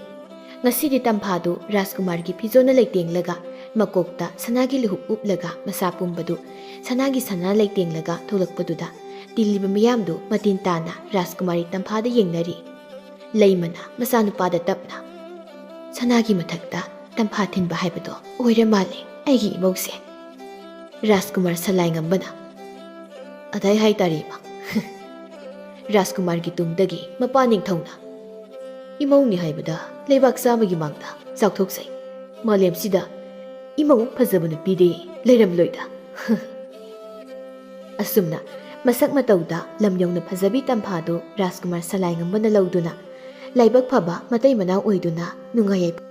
ꯉꯁꯤꯗꯤ ꯇꯝꯐꯥꯗꯨ ꯔꯥꯖꯀꯨꯃꯥꯔꯒꯤ ꯐꯤꯖꯣꯜꯅ ꯂꯩꯇꯦꯡꯂꯒ ꯃꯀꯣꯛꯇ ꯁꯅꯥꯒꯤ ꯂꯨꯍꯨꯞ ꯎꯞꯂꯒ ꯃꯁꯥ ꯄꯨꯝꯕꯗꯨ ꯁꯅꯥꯒꯤ ꯁꯅꯥ ꯂꯩꯇꯦꯡꯂꯒ ꯊꯣꯛꯂꯛꯄꯗꯨꯗ ꯇꯤꯜꯂꯤꯕ ꯃꯤꯌꯥꯝꯗꯨ ꯃꯇꯤꯟ ꯇꯥꯅ ꯔꯥꯖꯀꯨꯃꯥꯔꯤ ꯇꯝꯐꯥꯗ ꯌꯦꯡꯅꯔꯤ꯫ ꯂꯩꯃꯅ ꯃꯆꯥꯅꯨꯄꯥꯗ ꯇꯞꯅ, "ꯁꯅꯥꯒꯤ ꯃꯊꯛꯇ ꯇꯝꯐꯥ ꯊꯤꯟꯕ ꯍꯥꯏꯕꯗꯣ ꯑꯣꯏꯔ ꯃꯥꯜꯂꯦ ꯑꯩꯒꯤ ꯏꯃꯧꯁꯦ꯫" ꯔꯥꯖꯀꯨꯃꯥꯔ ꯁꯂꯥꯏꯉꯝꯕꯅ, "ꯑꯗꯥꯏ ꯍꯥꯏꯇꯥꯔꯦ ꯏꯃꯥ꯫" ꯔꯥꯖꯀꯨꯃꯥꯔꯒꯤ ꯇꯨꯡꯗꯒꯤ ꯃꯄꯥ ꯅꯤꯡꯊꯧꯅ, "ꯏꯃꯧꯅꯤ ꯍꯥꯏꯕꯗ ꯂꯩꯕꯥꯛ ꯆꯥꯝꯃꯒꯤ ꯃꯥꯡꯗ ꯆꯥꯎꯊꯣꯛꯆꯩ꯫ ꯃꯥꯂꯦꯝꯁꯤꯗ ꯏꯃꯧ ꯐꯖꯕ ꯅꯨꯄꯤꯗꯤ ꯂꯩꯔꯝꯂꯣꯏꯗ꯫" ꯑꯁꯨꯝꯅ ꯃꯁꯛ ꯃꯇꯧꯗ ꯂꯝ ꯌꯧꯅ ꯐꯖꯕꯤ ꯇꯝꯐꯥꯗꯨ ꯔꯥꯖꯀꯨꯃꯥꯔ ꯁꯂꯥꯏꯉꯝꯕꯅ ꯂꯧꯗꯨꯅ ꯂꯥꯏꯕꯛ ꯐꯕ ꯃꯇꯩ ꯃꯅꯥꯎ ꯑꯣꯏꯗꯨꯅ ꯅꯨꯡꯉꯥꯏ ꯌꯥꯏꯐ